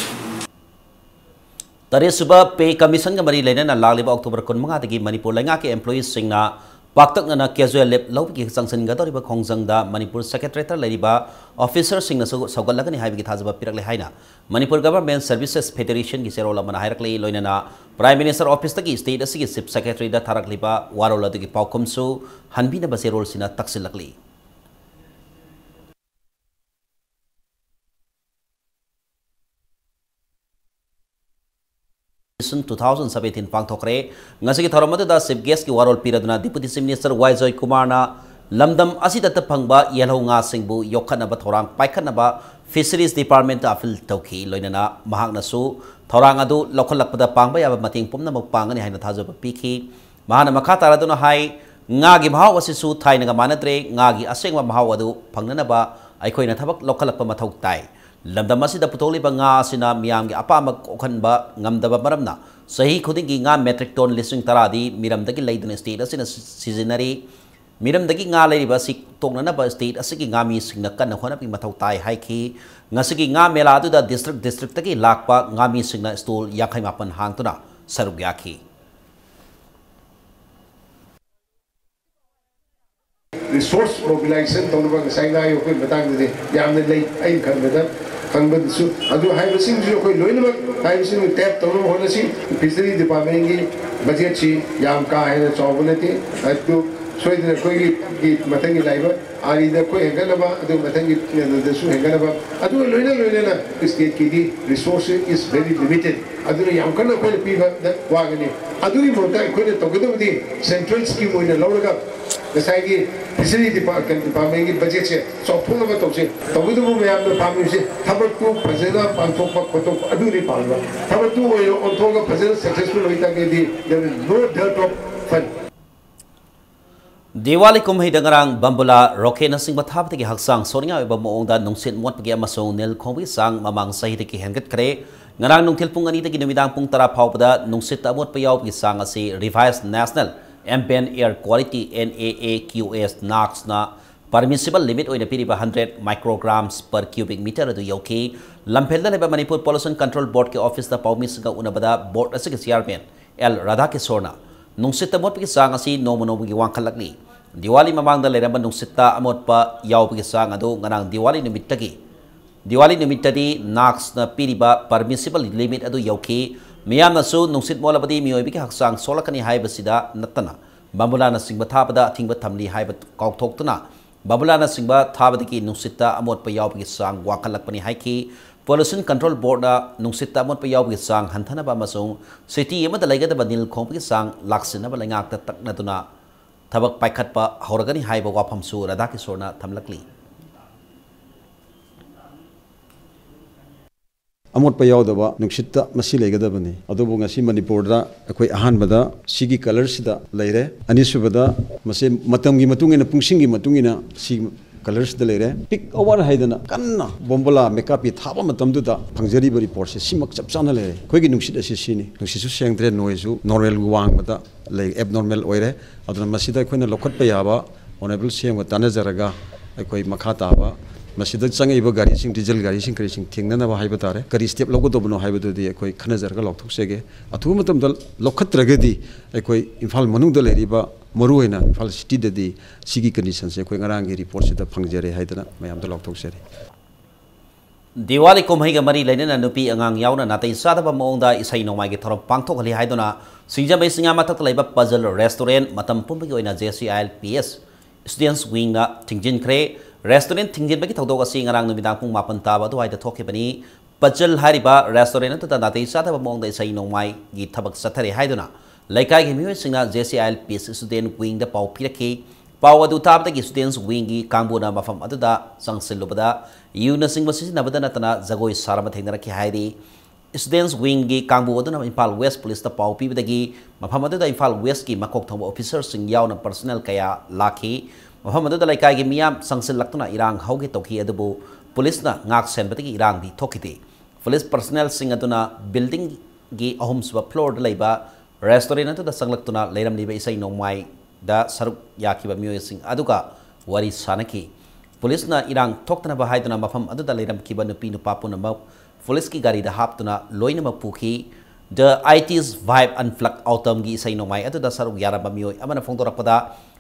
ꯇꯔꯦꯠꯁꯨꯕ Pay Commissionꯒ ꯃꯔꯤ ꯂꯩꯅꯅ ꯂꯥꯛꯂꯤꯕ October ꯀꯨꯟꯃꯉꯥꯗꯒꯤ ꯃꯅꯤꯄꯨꯔ ꯂꯩꯉꯥꯛꯀꯤ employeeꯁꯤꯡꯅ ꯄꯥꯛꯇꯛꯅꯅ casual leave ꯂꯧꯕꯒꯤ ꯆꯪꯁꯤꯟꯒꯗꯧꯔꯤꯕ ꯈꯣꯡꯖꯪꯗ ꯃꯅꯤꯄꯨꯔ Secretariatꯇ ꯂꯩꯔꯤꯕ officerꯁꯤꯡꯅꯁꯨ ꯁꯧꯒꯠꯂꯒꯅꯤ ꯍꯥꯏꯕꯒꯤ ꯊꯥꯖꯕ ꯄꯤꯔꯛꯂꯦ ꯍꯥꯏꯅ Manipur Government Services Federationꯒꯤ ꯆꯦꯔꯣꯜ ꯑꯃꯅ ꯍꯥꯏꯔꯛꯂꯤ꯫ ꯂꯣꯏꯅꯅ Prime Minister Officeꯇꯒꯤ state ꯑꯁꯤꯒꯤ Chief Secretaryꯗ ꯊꯥꯔꯛꯂꯤꯕ ꯋꯥꯔꯣꯜ ꯑꯗꯨꯒꯤ ꯄꯥꯎꯈꯨꯝꯁꯨ ꯍꯟꯕꯤꯅꯕ ꯆꯦꯔꯣꯜꯁꯤꯅ ꯇꯛꯁꯤꯜꯂꯛꯂꯤ꯫ Two thousand seventeen ꯄꯥꯡꯊꯣꯛꯈ꯭ꯔꯦ꯫ ꯉꯁꯤꯒꯤ ꯊꯧꯔꯝ ꯑꯗꯨꯗ Chief Guestꯀꯤ ꯋꯥꯔꯣꯜ ꯄꯤꯔꯗꯨꯅ Deputy Chief Minister ꯋꯥꯏ ꯖꯣꯏꯀꯨꯃꯥꯔꯅ ꯂꯝꯗꯝ ꯑꯁꯤꯗ ꯐꯪꯕ ꯌꯦꯜꯍꯧ ꯉꯥꯁꯤꯡꯕꯨ ꯌꯣꯛꯈꯠꯅꯕ ꯊꯧꯔꯥꯡ ꯄꯥꯏꯈꯠꯅꯕ Fisheries Departmentꯇ appeal ꯇꯧꯈꯤ꯫ ꯂꯣꯏꯅꯅ ꯃꯍꯥꯛꯅꯁꯨ ꯊꯧꯔꯥꯡ ꯑꯗꯨ ꯂꯧꯈꯠꯂꯛꯄꯗ ꯄꯥꯡꯕ ꯌꯥꯕ ꯃꯇꯦꯡ ꯄꯨꯝꯅꯃꯛ ꯄꯥꯡꯒꯅꯤ ꯍꯥꯏꯅ ꯊꯥꯖꯕ ꯄꯤꯈꯤ꯫ ꯃꯍꯥꯛꯅ ꯃꯈꯥ ꯇꯥꯔꯗꯨꯅ ꯍꯥꯏ, ꯉꯥꯒꯤ ꯃꯍꯥꯎ ꯑꯁꯤꯁꯨ ꯊꯥꯏꯅꯒ ꯃꯥꯟꯅꯗ꯭ꯔꯦ꯫ ꯉꯥꯒꯤ ꯑꯁꯦꯡꯕ ꯃꯍꯥꯎ ꯑꯗꯨ ꯐꯪꯅꯅꯕ ꯑꯩꯈꯣꯏꯅ ꯊꯕꯛ ꯂꯧꯈꯠꯂꯛꯄ ꯃꯊꯧ ꯇꯥꯏ꯫ ꯂꯝꯗꯝ ꯑꯁꯤꯗ ꯄꯨꯊꯣꯛꯂꯤꯕ ꯉꯥ ꯑꯁꯤꯅ ꯃꯤꯌꯥꯝꯒꯤ ꯑꯄꯥꯝꯕ ꯀꯣꯛꯍꯟꯕ ꯉꯝꯗꯕ ꯃꯔꯝꯅ ꯆꯍꯤ ꯈꯨꯗꯤꯡꯒꯤ ꯉꯥ metric ton ꯂꯤꯁꯤꯡ ꯇꯔꯥꯗꯤ ꯃꯤꯔꯝꯗꯒꯤ ꯂꯩꯗꯨꯅ state ꯑꯁꯤꯅ ꯁꯤ-, ꯁꯤꯖꯤꯟꯅꯔꯤ꯫ ꯃꯤꯔꯝꯗꯒꯤ ꯉꯥ ꯂꯩꯔꯤꯕ ꯑꯁꯤ ꯇꯣꯛꯅꯅꯕ state ꯑꯁꯤꯒꯤ ꯉꯥꯃꯤꯁꯤꯡꯅ ꯀꯟꯅ ꯍꯣꯠꯅꯕꯒꯤ ꯃꯊꯧ ꯇꯥꯏ ꯍꯥꯏꯈꯤ꯫ ꯉꯁꯤꯒꯤ ꯉꯥ ꯃꯦꯂꯥ ꯑꯗꯨꯗ district districtꯇꯒꯤ ꯂꯥꯛꯄ ꯉꯥꯃꯤꯁꯤꯡꯅ stall ꯌꯥꯡꯈꯩ ꯃꯥꯄꯟ ꯍꯥꯡꯗꯨꯅ ꯁꯔꯨꯛ ꯌꯥꯈꯤ꯫ Resource mobilization ꯇꯧꯅꯕ ꯉꯁꯥꯏ ꯉꯥ ꯌꯣꯛꯄꯒꯤ ꯃꯇꯥꯡꯗꯗꯤ ꯌꯥꯝꯅ ꯂꯩ꯫ ꯑꯩꯅ ꯈꯟꯕꯗ, ꯈꯪꯕꯗꯁꯨ ꯑꯗꯨ ꯍꯥꯏꯕꯁꯤꯡꯁꯨ ꯑꯩꯈꯣꯏ ꯂꯣꯏꯅꯃꯛ ꯍꯥꯏꯕꯁꯤꯡꯗꯨ tap ꯇꯧꯅꯕ ꯍꯣꯠꯅꯁꯤ꯫ Fishery departmentꯀꯤ budgetꯁꯤ ꯌꯥꯝ ꯀꯥ ꯍꯦꯟꯅ ꯆꯥꯎꯕ ꯅꯠꯇꯦ꯫ ꯑꯗꯨ ꯁꯣꯏꯗꯅ ꯑꯩꯈꯣꯏꯒꯤ ꯃꯊꯪꯒꯤ ꯂꯥꯛꯏꯕ ꯑꯥꯔꯤꯗ ꯑꯩꯈꯣꯏ ꯍꯦꯟꯒꯠꯅꯕ, ꯑꯗꯨ ꯃꯊꯪꯒꯤ ꯀꯩꯅꯣꯗꯁꯨ ꯍꯦꯟꯒꯠꯅꯕ, ꯑꯗꯨꯒ ꯂꯣꯏꯅ ꯂꯣꯏꯅꯅ stateꯀꯤꯗꯤ resource is very limited꯫ ꯑꯗꯨꯅ ꯌꯥꯝ ꯀꯟꯅ ꯑꯩꯈꯣꯏꯅ ꯄꯤꯕꯗ ꯋꯥꯒꯅꯤ꯫ ꯑꯗꯨꯒꯤ ꯃꯍꯨꯠꯇ ꯑꯩꯈꯣꯏꯅ ꯇꯧꯒꯗꯕꯗꯤ central scheme ꯑꯣꯏꯅ ꯂꯧꯔꯒ ꯉꯁꯥꯏꯒꯤ Fishery department, departmentꯀꯤ budgetꯁꯦ ꯆꯥꯎꯊꯣꯛꯅꯕ ꯇꯧꯁꯤ꯫ ꯇꯧꯕꯇꯕꯨ ꯃꯌꯥꯝꯅ ꯄꯥꯝꯃꯤꯕꯁꯤ ꯊꯕꯛꯇꯨ ꯐꯖꯅ ꯄꯥꯡꯊꯣꯛꯄ ꯈꯣꯠꯇꯣꯛꯄ ꯑꯗꯨꯅꯤ ꯄꯥꯝꯃꯤꯕ꯫ ꯊꯕꯛꯇꯨ ꯑꯣꯏꯅ ꯑꯣꯟꯊꯣꯛꯑꯒ ꯐꯖꯅ successful ꯑꯣꯏꯇꯥꯔꯒꯗꯤ there is no dearth of fund꯫ Diwali ꯀꯨꯝꯍꯩꯗ ꯉꯔꯥꯡ ꯕꯝꯕꯨꯂꯥ, ꯔꯣꯀꯦꯠꯅꯆꯤꯡꯕ ꯊꯥꯕꯗꯒꯤ ꯍꯛꯆꯥꯡ ꯁꯣꯛꯅꯤꯡꯉꯥꯏ ꯑꯣꯏꯕ ꯃꯑꯣꯡꯗ ꯅꯨꯡꯁꯤꯠ ꯃꯣꯠꯄꯒꯤ ꯑꯃꯁꯨꯡ ꯅꯤꯜ ꯈꯣꯡꯕꯒꯤ ꯆꯥꯡ ꯃꯃꯥꯡ ꯆꯍꯤꯗꯒꯤ ꯍꯦꯟꯒꯠꯈ꯭ꯔꯦ꯫ ꯉꯔꯥꯡ ꯅꯨꯡꯊꯤꯜ ꯄꯨꯡ ꯑꯅꯤꯗꯒꯤ ꯅꯨꯃꯤꯗꯥꯡ ꯄꯨꯡ ꯇꯔꯥ ꯐꯥꯎꯕꯗ ꯅꯨꯡꯁꯤꯠꯇ ꯑꯃꯣꯠꯄ ꯌꯥꯎꯕꯒꯤ ꯆꯥꯡ ꯑꯁꯤ Revised National Ambient Air Quality, N A A Q S, NAAQSꯅ permissible limit ꯑꯣꯏꯅ ꯄꯤꯔꯤꯕ hundred micrograms per cubic meter ꯑꯗꯨ ꯌꯧꯈꯤ꯫ ꯂꯝꯐꯦꯜꯗ ꯂꯩꯕ ꯃꯅꯤꯄꯨꯔ Pollution Control Boardꯀꯤ officeꯇ ꯄꯥꯎꯃꯤꯁꯤꯡꯒ ꯎꯅꯕꯗ board ꯑꯁꯤꯒꯤ chairman ꯑꯦꯜ ꯔꯥꯙꯥꯀꯤꯁꯣꯔꯅ ꯅꯨꯡꯁꯤꯠꯇ ꯃꯣꯠꯄꯒꯤ ꯆꯥꯡ ꯑꯁꯤ ꯅꯣꯡꯃ ꯅꯣꯡꯃꯒꯤ ꯋꯥꯡꯈꯠꯂꯛꯂꯤ꯫ ꯗꯤꯋꯥꯂꯤ ꯃꯃꯥꯡꯗ ꯂꯩꯔꯝꯕ ꯅꯨꯡꯁꯤꯠꯇ ꯑꯃꯣꯠꯄ ꯌꯥꯎꯕꯒꯤ ꯆꯥꯡ ꯑꯗꯨ ꯉꯔꯥꯡ ꯗꯤꯋꯥꯂꯤ ꯅꯨꯃꯤꯠꯇꯒꯤ, ꯗꯤꯋꯥꯂꯤ ꯅꯨꯃꯤꯠꯇꯗꯤ NAAQSꯅ ꯄꯤꯔꯤꯕ permissible limit ꯑꯗꯨ ꯌꯧꯈꯤ꯫ ꯃꯤꯌꯥꯝꯅꯁꯨ ꯅꯨꯡꯁꯤꯠ ꯃꯣꯠꯂꯕꯗꯤ ꯃꯤꯑꯣꯏꯕꯒꯤ ꯍꯛꯆꯥꯡ ꯁꯣꯛꯂꯛꯀꯅꯤ ꯍꯥꯏꯕꯁꯤꯗ ꯅꯠꯇꯅ ꯕꯝꯕꯨꯂꯥꯅꯆꯤꯡꯕ ꯊꯥꯕꯗ ꯑꯊꯤꯡꯕ ꯊꯝꯂꯤ ꯍꯥꯏꯕ ꯀꯥꯎꯊꯣꯛꯇꯨꯅ ꯕꯝꯕꯨꯂꯥꯅꯆꯤꯡꯕ ꯊꯥꯕꯗꯒꯤ ꯅꯨꯡꯁꯤꯠꯇ ꯑꯃꯣꯠꯄ ꯌꯥꯎꯕꯒꯤ ꯆꯥꯡ ꯋꯥꯡꯈꯠꯂꯛꯄꯅꯤ ꯍꯥꯏꯈꯤ꯫ Pollution Control Boardꯅ ꯅꯨꯡꯁꯤꯠꯇ ꯑꯃꯣꯠꯄ ꯌꯥꯎꯕꯒꯤ ꯆꯥꯡ ꯍꯟꯊꯅꯕ ꯑꯃꯁꯨꯡ city ꯑꯃꯗ ꯂꯩꯒꯗꯕ ꯅꯤꯜ ꯈꯣꯡꯕꯒꯤ ꯆꯥꯡ ꯂꯥꯛꯁꯤꯟꯅꯕ ꯂꯩꯉꯥꯛꯇ ꯇꯛꯅꯗꯨꯅ ꯊꯕꯛ ꯄꯥꯏꯈꯠꯄ ꯍꯧꯔꯒꯅꯤ ꯍꯥꯏꯕ ꯋꯥꯐꯝꯁꯨ ꯔꯥꯙꯥꯀꯤꯁꯣꯔꯅ ꯊꯝꯂꯛꯂꯤ꯫ ꯑꯃꯣꯠꯄ ꯌꯥꯎꯗꯕ ꯅꯨꯡꯁꯤꯠꯇ ꯃꯁꯤ ꯂꯩꯒꯗꯕꯅꯤ꯫ ꯑꯗꯨꯕꯨ ꯉꯁꯤ ꯃꯅꯤꯄꯨꯔꯗ ꯑꯩꯈꯣꯏ ꯑꯍꯥꯟꯕꯗ ꯁꯤꯒꯤ ꯀꯂꯔꯁꯤꯗ ꯂꯩꯔꯦ꯫ ꯑꯅꯤꯁꯨꯕꯗ ꯃꯁꯤ ꯃꯇꯝꯒꯤ ꯃꯇꯨꯡ ꯏꯟꯅ, ꯄꯨꯡꯁꯤꯡꯒꯤ ꯃꯇꯨꯡ ꯏꯟꯅ ꯁꯤ ꯀꯂꯔꯁꯤꯗ ꯂꯩꯔꯦ꯫ ꯄꯤꯛ ꯑꯋꯥꯔ ꯍꯥꯏꯗꯅ ꯀꯟꯅ ꯕꯣꯝꯕꯣꯂꯥ ꯃꯦꯀꯥꯄꯤ ꯊꯥꯕ ꯃꯇꯝꯗꯨꯗ ꯐꯪꯖꯔꯤꯕ ꯔꯤꯄꯣꯔꯠꯁꯦ ꯁꯤꯃꯛ ꯆꯞ ꯆꯥꯅ ꯂꯩꯔꯦ꯫ ꯑꯩꯈꯣꯏꯒꯤ ꯅꯨꯡꯁꯤꯠ ꯑꯁꯤ ꯁꯤꯅꯤ꯫ ꯅꯨꯡꯁꯤꯠꯁꯨ ꯁꯦꯡꯗ꯭ꯔꯦ, ꯅꯣꯏꯁꯨ ꯅꯣꯔꯃꯦꯜꯒꯤ ꯋꯥꯡꯃꯗ ꯂꯩ, ꯑꯦꯕꯅꯣꯔꯃꯦꯜ ꯑꯣꯏꯔꯦ꯫ ꯑꯗꯨꯅ ꯃꯁꯤꯗ ꯑꯩꯈꯣꯏꯅ ꯂꯧꯈꯠꯄ ꯌꯥꯕ ꯑꯣꯅꯔꯦꯕꯜ ꯁꯤ ꯑꯦꯝꯒ ꯇꯥꯟꯅꯖꯔꯒ ꯑꯩꯈꯣꯏ ꯃꯈꯥ ꯇꯥꯕ ꯃꯁꯤꯗ ꯆꯪꯉꯛꯏꯕ ꯒꯥꯔꯤꯁꯤꯡ, ꯗꯤꯖꯜ ꯒꯥꯔꯤꯁꯤꯡ ꯀꯔꯤꯁꯤꯡ ꯊꯦꯡꯅꯅꯕ ꯍꯥꯏꯕ ꯇꯥꯔꯦ, ꯀꯔꯤ ꯁ꯭ꯇꯦꯞ ꯂꯧꯒꯗꯧꯕꯅꯣ ꯍꯥꯏꯕꯗꯨꯗꯤ ꯑꯩꯈꯣꯏ ꯈꯟꯅꯖꯔꯒ ꯂꯥꯎꯊꯣꯛꯆꯒꯦ꯫ ꯑꯊꯨꯕ ꯃꯇꯝꯗ ꯂꯧꯈꯠꯇ꯭ꯔꯒꯗꯤ ꯑꯩꯈꯣꯏ ꯏꯝꯐꯥꯜ ꯃꯅꯨꯡꯗ ꯂꯩꯔꯤꯕ, ꯃꯔꯨꯑꯣꯏꯅ ꯏꯝꯐꯥꯜ ꯁꯤꯇꯤꯗꯗꯤ ꯁꯤꯒꯤ ꯀꯟꯗꯤꯁꯟꯁꯦ ꯑꯩꯈꯣꯏ ꯉꯔꯥꯡꯒꯤ ꯔꯤꯄꯣꯔꯠꯁꯤꯗ ꯐꯪꯖꯔꯦ ꯍꯥꯏꯗꯅ ꯃꯌꯥꯝꯗ ꯂꯥꯎꯊꯣꯛꯆꯔꯤ꯫ ꯗꯤꯋꯥꯂꯤ ꯀꯨꯝꯍꯩꯒ ꯃꯔꯤ ꯂꯩꯅꯅ ꯅꯨꯄꯤ ꯑꯉꯥꯡ ꯌꯥꯎꯅ ꯅꯥꯇꯩ ꯆꯥꯗꯕ ꯃꯑꯣꯡꯗ ꯏꯁꯩ ꯅꯣꯡꯃꯥꯏꯒꯤ ꯊꯧꯔꯝ ꯄꯥꯡꯊꯣꯛꯍꯜꯂꯤ ꯍꯥꯏꯗꯨꯅ ꯁꯤꯡꯖꯃꯩ ꯆꯤꯡꯌꯥ ꯃꯊꯛꯇ ꯂꯩꯕ ꯄꯖꯜ ꯔꯦꯁꯇꯨꯔꯦꯟ ꯃꯇꯝ ꯄꯨꯝꯕꯒꯤ ꯑꯣꯏꯅ J C I L P S ꯁ꯭ꯇꯨꯗꯦꯟꯠꯁ ꯋꯤꯡꯅ ꯊꯤꯡꯖꯤꯟꯈ꯭ꯔꯦ꯫ Restaurant ꯊꯤꯡꯖꯤꯟꯕꯒꯤ ꯊꯧꯗꯣꯛ ꯑꯁꯤ ꯉꯔꯥꯡ ꯅꯨꯃꯤꯗꯥꯡ ꯄꯨꯡ ꯃꯥꯄꯟ ꯇꯥꯕ ꯑꯗꯨꯋꯥꯏꯗ ꯊꯣꯛꯈꯤꯕꯅꯤ꯫ ꯄꯖꯜ ꯍꯥꯏꯔꯤꯕ ꯔꯦꯁꯇꯨꯔꯦꯟ ꯑꯗꯨꯗ ꯅꯥꯇꯩ ꯆꯥꯗꯕ ꯃꯑꯣꯡꯗ ꯏꯁꯩ ꯅꯣꯡꯃꯥꯏꯒꯤ ꯊꯕꯛ ꯆꯠꯊꯔꯦ ꯍꯥꯏꯗꯨꯅ ꯂꯩꯀꯥꯏꯒꯤ ꯃꯤꯑꯣꯏꯁꯤꯡꯅ J C I L P S student ꯋꯤꯡꯗ ꯄꯥꯎ ꯄꯤꯔꯛꯈꯤ꯫ ꯄꯥꯎ ꯑꯗꯨ ꯇꯥꯕꯗꯒꯤ ꯁ꯭ꯇꯨꯗꯦꯟꯠꯁ ꯋꯤꯡꯒꯤ ꯀꯥꯡꯕꯨꯅ ꯃꯐꯝ ꯑꯗꯨꯗ ꯆꯪꯁꯤꯜꯂꯨꯕꯗ ꯌꯨꯅꯆꯤꯡꯕ ꯁꯤꯖꯤꯟꯅꯕꯗ ꯅꯠꯇꯅ ꯖꯒꯣꯏ ꯁꯥꯔꯝꯕ ꯊꯦꯡꯅꯔꯛꯈꯤ ꯍꯥꯏꯔꯤ꯫ ꯁ꯭ꯇꯨꯗꯦꯟꯠꯁ ꯋꯤꯡꯒꯤ ꯀꯥꯡꯕꯨ ꯑꯗꯨꯅ ꯏꯝꯐꯥꯜ ꯋꯦꯁ ꯄꯨꯂꯤꯁꯇ ꯄꯥꯎ ꯄꯤꯕꯗꯒꯤ ꯃꯐꯝ ꯑꯗꯨꯗ ꯏꯝꯐꯥꯜ ꯋꯦꯁꯀꯤ ꯃꯀꯣꯛ ꯊꯣꯡꯕ ꯑꯣꯐꯤꯁꯔꯁꯤꯡ ꯌꯥꯎꯅ ꯄꯔꯁꯅꯦꯜ ꯀꯌꯥ ꯂꯥꯛꯈꯤ꯫ ꯃꯐꯝ ꯑꯗꯨꯗ ꯂꯩꯀꯥꯏꯒꯤ ꯃꯤꯌꯥꯝ ꯆꯪꯁꯤꯜꯂꯛꯇꯨꯅ ꯏꯔꯥꯡ ꯍꯧꯒꯦ ꯇꯧꯈꯤ, ꯑꯗꯨꯕꯨ ꯄꯨꯂꯤꯁꯅ ꯉꯥꯛ ꯁꯦꯟꯕꯗꯒꯤ ꯏꯔꯥꯡꯗꯤ ꯊꯣꯛꯈꯤꯗꯦ꯫ ꯄꯨꯂꯤꯁ ꯄꯔꯁꯅꯦꯜꯁꯤꯡ ꯑꯗꯨꯅ ꯕꯤꯜꯗꯤꯡꯒꯤ ꯑꯍꯨꯝꯁꯨꯕ ꯐ꯭ꯂꯣꯔꯗ ꯂꯩꯕ ꯔꯦꯁꯇꯨꯔꯦꯟ ꯑꯗꯨꯗ ꯆꯪꯂꯛꯇꯨꯅ ꯂꯩꯔꯝꯂꯤꯕ ꯏꯁꯩ ꯅꯣꯡꯃꯥꯏꯗ ꯁꯔꯨꯛ ꯌꯥꯈꯤꯕ ꯃꯤꯑꯣꯏꯁꯤꯡ ꯑꯗꯨꯒ ꯋꯥꯔꯤ ꯁꯥꯅꯈꯤ꯫ ꯄꯨꯂꯤꯁꯅ ꯏꯔꯥꯡ ꯊꯣꯛꯇꯅꯕ ꯍꯥꯏꯗꯨꯅ ꯃꯐꯝ ꯑꯗꯨꯗ ꯂꯩꯔꯝꯈꯤꯕ ꯅꯨꯄꯤ ꯅꯨꯄꯥ ꯄꯨꯝꯅꯃꯛ ꯄꯨꯂꯤꯁꯀꯤ ꯒꯥꯔꯤꯗ ꯍꯥꯞꯇꯨꯅ ꯂꯣꯏꯅꯃꯛ ꯄꯨꯈꯤ꯫ The ꯑꯥꯏꯇꯤꯁ ꯚꯥꯏꯕ ꯑꯟꯄ꯭ꯂꯛ ꯑꯜꯕꯝꯒꯤ ꯏꯁꯩ ꯅꯣꯡꯃꯥꯏ ꯑꯗꯨꯗ ꯁꯔꯨꯛ ꯌꯥꯔꯝꯕ ꯃꯤꯑꯣꯏ ꯑꯃꯅ ꯐꯣꯡꯗꯣꯔꯛꯄꯗ,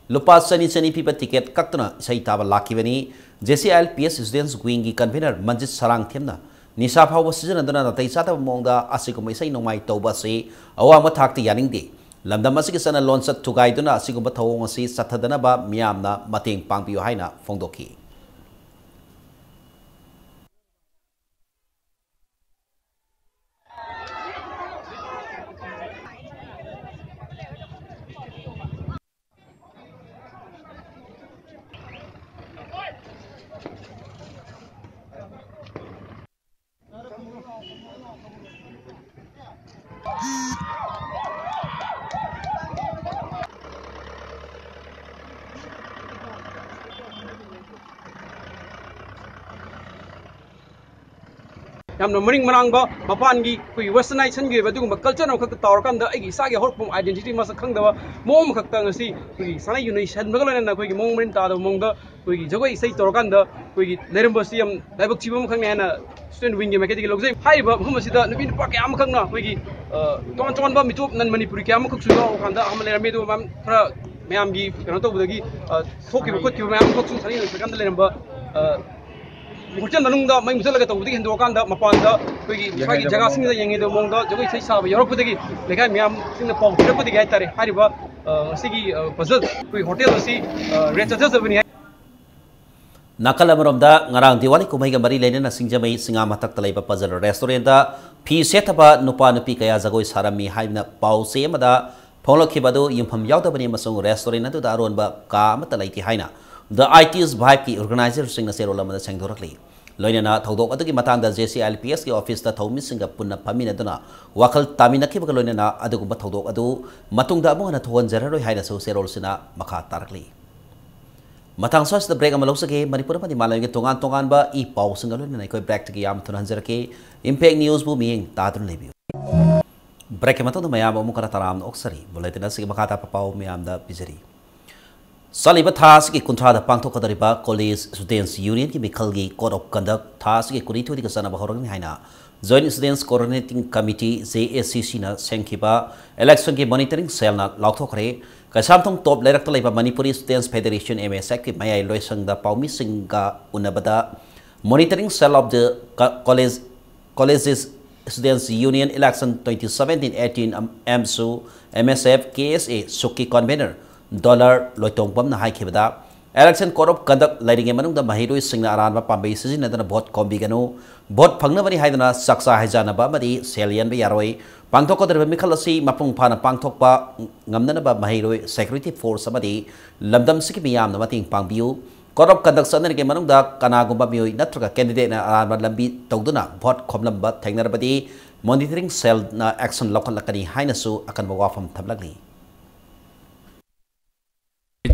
ꯂꯨꯄꯥ ꯆꯅꯤ ꯆꯅꯤ ꯄꯤꯕ ꯇꯤꯀꯦꯠ ꯀꯛꯇꯨꯅ ꯏꯁꯩ ꯇꯥꯕ ꯂꯥꯛꯈꯤꯕꯅꯤ꯫ J C I L P S ꯁ꯭ꯇꯨꯗꯦꯟꯠꯁ ꯋꯤꯡꯒꯤ ꯀꯟꯚꯤꯅꯔ ꯃꯟꯖꯤꯠ ꯁꯔꯥꯡꯊꯦꯝꯅ ꯅꯤꯁꯥ ꯐꯥꯎꯕ ꯁꯤꯖꯤꯟꯅꯗꯨꯅ ꯅꯥꯇꯩ ꯆꯥꯗꯕ ꯃꯑꯣꯡꯗ ꯑꯁꯤꯒꯨꯝꯕ ꯏꯁꯩ ꯅꯣꯡꯃꯥꯏ ꯇꯧꯕ ꯑꯁꯤ ꯑꯋꯥꯡꯕ ꯊꯥꯛꯇ ꯌꯥꯅꯤꯡꯗꯦ꯫ ꯂꯝꯗꯝ ꯑꯁꯤꯒꯤ ꯆꯠꯅ ꯂꯣꯟꯆꯠ ꯊꯨꯒꯥꯏꯗꯨꯅ ꯑꯁꯤꯒꯨꯝꯕ ꯊꯧꯑꯣꯡ ꯑꯁꯤ ꯆꯠꯊꯗꯅꯕ ꯃꯤꯌꯥꯝꯅ ꯃꯇꯦꯡ ꯄꯥꯡꯕꯤꯌꯨ ꯍꯥꯏꯅ ꯐꯣꯡꯗꯣꯛꯈꯤ꯫ ꯌꯥꯝꯅ ꯃꯔꯤꯡ ꯃꯔꯥꯡꯕ, ꯃꯄꯥꯟꯒꯤ ꯑꯩꯈꯣꯏꯒꯤ ꯋꯦꯁꯇꯔꯅꯥꯏꯖꯦꯁꯟꯒꯤ ꯑꯣꯏꯕ ꯑꯗꯨꯒꯨꯝꯕ ꯀꯜꯆꯔ ꯑꯃꯈꯛꯇ ꯇꯥꯎꯔꯀꯥꯟꯗ ꯑꯩꯒꯤ ꯏꯁꯥꯒꯤ ꯍꯧꯔꯛꯐꯝ ꯑꯥꯏꯗꯦꯟꯇꯤꯇꯤ ꯃꯁꯛ ꯈꯪꯗꯕ ꯃꯑꯣꯡ ꯑꯃꯈꯛꯇ ꯉꯁꯤ ꯑꯩꯈꯣꯏꯒꯤ ꯁꯥꯟꯅ ꯌꯨꯅꯩ ꯁꯟꯕꯒ ꯂꯣꯏꯅꯅ ꯑꯩꯈꯣꯏꯒꯤ ꯃꯑꯣꯡ ꯃꯔꯤꯟ ꯇꯥꯗꯕ ꯃꯑꯣꯡꯗ ꯑꯩꯈꯣꯏꯒꯤ ꯖꯒꯣꯏ ꯏꯁꯩ ꯇꯧꯔꯀꯥꯟꯗ ꯑꯩꯈꯣꯏꯒꯤ ꯂꯩꯔꯝꯕꯁꯤ ꯌꯥꯝ ꯂꯥꯏꯕꯛ ꯊꯤꯕ ꯑꯃꯈꯛꯅꯤ ꯍꯥꯏꯅ ꯁ꯭ꯇꯨꯗꯦꯟꯠ ꯋꯤꯡꯒꯤ ꯃꯥꯏꯀꯩꯗꯒꯤ ꯂꯧꯖꯩ꯫ ꯍꯥꯏꯔꯤꯕ ꯃꯐꯝ ꯑꯁꯤꯗ ꯅꯨꯄꯤ ꯅꯨꯄꯥ ꯀꯌꯥ ꯑꯃꯈꯛꯅ ꯑꯩꯈꯣꯏꯒꯤ, ꯑ, ꯇꯣꯉꯥꯟ ꯇꯣꯉꯥꯟꯕ ꯃꯤꯇꯣꯞ ꯅꯟ ꯃꯅꯤꯄꯨꯔꯤ ꯀꯌꯥ ꯑꯃꯈꯛꯁꯨ ꯌꯥꯎꯔꯀꯥꯟꯗ ꯑꯃ ꯂꯩꯔꯝꯃꯤ꯫ ꯑꯗꯨꯒ ꯃꯌꯥꯝ ꯈꯔ ꯃꯌꯥꯝꯒꯤ ꯀꯩꯅꯣ ꯇꯧꯕꯗꯒꯤ, ꯑ, ꯊꯣꯛꯈꯤꯕ ꯈꯣꯠꯈꯤꯕ ꯃꯌꯥꯝ ꯑꯃꯈꯛꯁꯨ ꯁꯥꯟꯅ ꯌꯨꯅꯩ ꯁꯟꯕ ꯀꯥꯟꯗ ꯂꯩꯔꯝꯕ, ꯑ, ꯍꯣꯁꯇꯦꯜ ꯃꯅꯨꯡꯗ ꯃꯩ ꯃꯨꯊꯠꯂꯒ ꯇꯧꯕꯗꯒꯤ ꯍꯦꯟꯗꯣꯛꯑꯀꯥꯟꯗ ꯃꯄꯥꯟꯗ ꯑꯩꯈꯣꯏꯒꯤ ꯃꯁꯥꯒꯤ ꯖꯒꯥꯁꯤꯡꯗ ꯌꯦꯡꯉꯤꯗꯕ ꯃꯑꯣꯡꯗ ꯖꯒꯣꯏ ꯏꯁꯩ ꯁꯥꯕ ꯌꯥꯎꯔꯛꯄꯗꯒꯤ ꯂꯩꯀꯥꯏ ꯃꯌꯥꯝꯁꯤꯡꯅ ꯄꯥꯎ ꯄꯤꯔꯛꯄꯗꯒꯤ ꯍꯥꯏꯇꯥꯔꯦ, ꯍꯥꯏꯔꯤꯕ, ꯑ, ꯉꯁꯤꯒꯤ, ꯑ, ꯄꯖꯜ ꯑꯩꯈꯣꯏ ꯍꯣꯇꯦꯜ ꯑꯁꯤ, ꯑ, ꯔꯦꯠ ꯆꯠꯆꯖꯕꯅꯤ ꯍꯥꯏ꯫ ꯅꯥꯀꯜ ꯑꯃꯔꯣꯝꯗ ꯉꯔꯥꯡ ꯗꯤꯋꯥꯂꯤ ꯀꯨꯝꯍꯩꯒ ꯃꯔꯤ ꯂꯩꯅꯅ ꯁꯤꯡꯖꯃꯩ ꯁꯤꯡꯉꯥ ꯃꯊꯛꯇ ꯂꯩꯕ ꯄꯖꯜ ꯔꯦꯁꯇꯨꯔꯦꯟꯗ ꯐꯤ ꯁꯦꯠꯇꯕ ꯅꯨꯄꯥ ꯅꯨꯄꯤ ꯀꯌꯥ ꯖꯒꯣꯏ ꯁꯥꯔꯝꯃꯤ ꯍꯥꯏꯗꯨꯅ ꯄꯥꯎ ꯆꯦ ꯑꯃꯗ ꯐꯣꯡꯂꯛꯈꯤꯕ ꯑꯗꯨ ꯌꯨꯝꯐꯝ ꯌꯥꯎꯗꯕꯅꯤ ꯑꯃꯁꯨꯡ ꯔꯦꯁꯇꯨꯔꯦꯟ ꯑꯗꯨꯗ ꯑꯔꯣꯟꯕ ꯀꯥ ꯑꯃꯠꯇ ꯂꯩꯇꯦ ꯍꯥꯏꯅ The IT's Vibeꯀꯤ ꯑꯣꯔꯒꯅꯥꯏꯖꯔꯁꯤꯡꯅ ꯆꯦꯔꯣꯜ ꯑꯃꯗ ꯁꯦꯡꯗꯣꯔꯛꯂꯤ꯫ ꯂꯣꯏꯅꯅ ꯊꯧꯗꯣꯛ ꯑꯗꯨꯒꯤ ꯃꯇꯥꯡꯗ JCILPSꯀꯤ ꯑꯣꯐꯤꯁꯇ ꯊꯧꯃꯤꯁꯤꯡꯒ ꯄꯨꯟꯅ ꯐꯝꯃꯤꯟꯅꯗꯨꯅ ꯋꯥꯈꯜ ꯇꯥꯃꯤꯟꯅꯈꯤꯕꯒ ꯂꯣꯏꯅꯅ ꯑꯗꯨꯒꯨꯝꯕ ꯊꯧꯗꯣꯛ ꯑꯗꯨ ꯃꯇꯨꯡꯗ ꯑꯃꯨꯛ ꯍꯟꯅ ꯊꯣꯛꯍꯟꯖꯔꯔꯣꯏ ꯍꯥꯏꯅꯁꯨ ꯆꯦꯔꯣꯜꯁꯤꯅ ꯃꯈꯥ ꯇꯥꯔꯛꯂꯤ꯫ ꯃꯇꯥꯡ ꯑꯁꯤꯗ ꯕ꯭ꯔꯦꯛ ꯑꯃ ꯂꯧꯖꯒꯦ꯫ ꯃꯅꯤꯄꯨꯔ ꯑꯃꯗꯤ ꯃꯥꯂꯦꯝꯒꯤ ꯇꯣꯉꯥꯟ ꯇꯣꯉꯥꯟꯕ ꯏ ꯄꯥꯎꯁꯤꯡꯒ ꯂꯣꯏꯅꯅ ꯑꯩꯈꯣꯏ ꯕ꯭ꯔꯦꯛꯇꯒꯤ ꯌꯥꯝ ꯊꯨꯅ ꯍꯟꯖꯔꯛꯀꯦ꯫ ꯏꯝꯄꯦꯛ ꯅ꯭ꯌꯨꯁꯕꯨ ꯃꯤꯠꯌꯦꯡ ꯇꯥꯗꯨꯅ ꯂꯩꯕꯤꯌꯨ꯫ ꯕ꯭ꯔꯦꯛꯀꯤ ꯃꯇꯨꯡꯗ ꯃꯌꯥꯝ ꯑꯃꯨꯛ ꯍꯟꯅ ꯇꯔꯥꯝꯅ ꯑꯣꯛꯆꯔꯤ꯫ ꯕꯨꯂꯦꯇꯤꯟ ꯑꯁꯤꯒꯤ ꯃꯈꯥ ꯇꯥꯕ ꯄꯥꯎ ꯃꯌꯥꯝꯗ ꯄꯤꯖꯔꯤ꯫ ꯆꯠꯂꯤꯕ ꯊꯥ ꯑꯁꯤꯒꯤ ꯀꯨꯟꯊ꯭ꯔꯥꯗ ꯄꯥꯡꯊꯣꯛꯀꯗꯧꯔꯤꯕ ꯀꯣꯂꯦꯖ ꯁ꯭ꯇꯨꯗꯦꯟꯠꯁ ꯌꯨꯅꯤꯌꯟꯒꯤ ꯃꯤꯈꯜꯒꯤ ꯀꯣꯗ ꯑꯣꯐ ꯀꯟꯗꯛ ꯊꯥ ꯑꯁꯤꯒꯤ ꯀꯨꯟꯅꯤꯊꯣꯏꯗꯒꯤ ꯆꯠꯅꯕ ꯍꯧꯔꯒꯅꯤ ꯍꯥꯏꯅ Joint Students Coordinating Committee, JSCCꯅ ꯁꯦꯝꯈꯤꯕ ꯏꯂꯦꯛꯁꯟꯒꯤ ꯃꯣꯅꯤꯇꯔꯤꯡ ꯁꯦꯜꯅ ꯂꯥꯎꯊꯣꯛꯈ꯭ꯔꯦ꯫ ꯀꯩꯁꯥꯝꯊꯣꯡ ꯇꯣꯞ ꯂꯩꯔꯛꯇ ꯂꯩꯕ ꯃꯅꯤꯄꯨꯔꯤ ꯁ꯭ꯇꯨꯗꯦꯟꯠꯁ ꯐꯦꯗꯦꯔꯦꯁꯟ, MSFꯀꯤ ꯃꯌꯥꯏ ꯂꯣꯏꯁꯪꯗ ꯄꯥꯎꯃꯤꯁꯤꯡꯒ ꯎꯅꯕꯗ Monitoring Cell of the Co-, College, Colleges Students Union Election twenty seventeen eighteen, ꯑꯝ-, ꯑꯃꯁꯨ MSF, KSA ꯁꯨꯛꯀꯤ ꯀꯟꯚꯦꯅꯔ ꯗꯣꯂꯔ ꯂꯣꯏꯇꯣꯡꯕꯝꯅ ꯍꯥꯏꯈꯤꯕꯗ, ꯏꯂꯦꯛꯁꯟ ꯀꯣꯗ ꯑꯣꯐ ꯀꯟꯗꯛ ꯂꯩꯔꯤꯉꯩ ꯃꯅꯨꯡꯗ ꯃꯍꯩꯔꯣꯏꯁꯤꯡꯅ ꯑꯔꯥꯟꯕ ꯄꯥꯝꯕꯩ ꯁꯤꯖꯤꯟꯅꯗꯨꯅ ꯚꯣꯠ ꯈꯣꯝꯕꯤꯒꯅꯨ, ꯚꯣꯠ ꯐꯪꯅꯕꯅꯤ ꯍꯥꯏꯗꯨꯅ ꯆꯥꯛꯆꯥ ꯍꯩꯖꯥꯟꯅꯕ ꯑꯃꯗꯤ ꯁꯦꯜ ꯌꯦꯟꯕ ꯌꯥꯔꯣꯏ꯫ ꯄꯥꯡꯊꯣꯛꯀꯗꯧꯔꯤꯕ ꯃꯤꯈꯜ ꯑꯁꯤ ꯃꯄꯨꯡ ꯐꯥꯅ ꯄꯥꯡꯊꯣꯛꯄ ꯉꯝꯅꯅꯕ ꯃꯍꯩꯔꯣꯏ, ꯁꯦꯀ꯭ꯌꯨꯔꯤꯇꯤ ꯐꯣꯔꯁ ꯑꯃꯗꯤ ꯂꯝꯗꯝꯁꯤꯒꯤ ꯃꯤꯌꯥꯝꯅ ꯃꯇꯦꯡ ꯄꯥꯡꯕꯤꯌꯨ꯫ ꯀꯣꯗ ꯑꯣꯐ ꯀꯟꯗꯛ ꯆꯠꯅꯔꯤꯉꯩ ꯃꯅꯨꯡꯗ ꯀꯅꯥꯒꯨꯝꯕ ꯃꯤꯑꯣꯏ ꯅꯠꯇ꯭ꯔꯒ ꯀꯦꯟꯗꯤꯗꯦꯠꯅ ꯑꯔꯥꯟꯕ ꯂꯝꯕꯤ ꯇꯧꯗꯨꯅ ꯚꯣꯠ ꯈꯣꯝꯂꯝꯕ ꯊꯦꯡꯅꯔꯕꯗꯤ ꯃꯣꯅꯤꯇꯔꯤꯡ ꯁꯦꯜꯅ ꯑꯦꯛꯁꯟ ꯂꯧꯈꯠꯂꯛꯀꯅꯤ ꯍꯥꯏꯅꯁꯨ ꯑꯀꯟꯕ ꯋꯥꯐꯝ ꯊꯝꯂꯛꯂꯤ꯫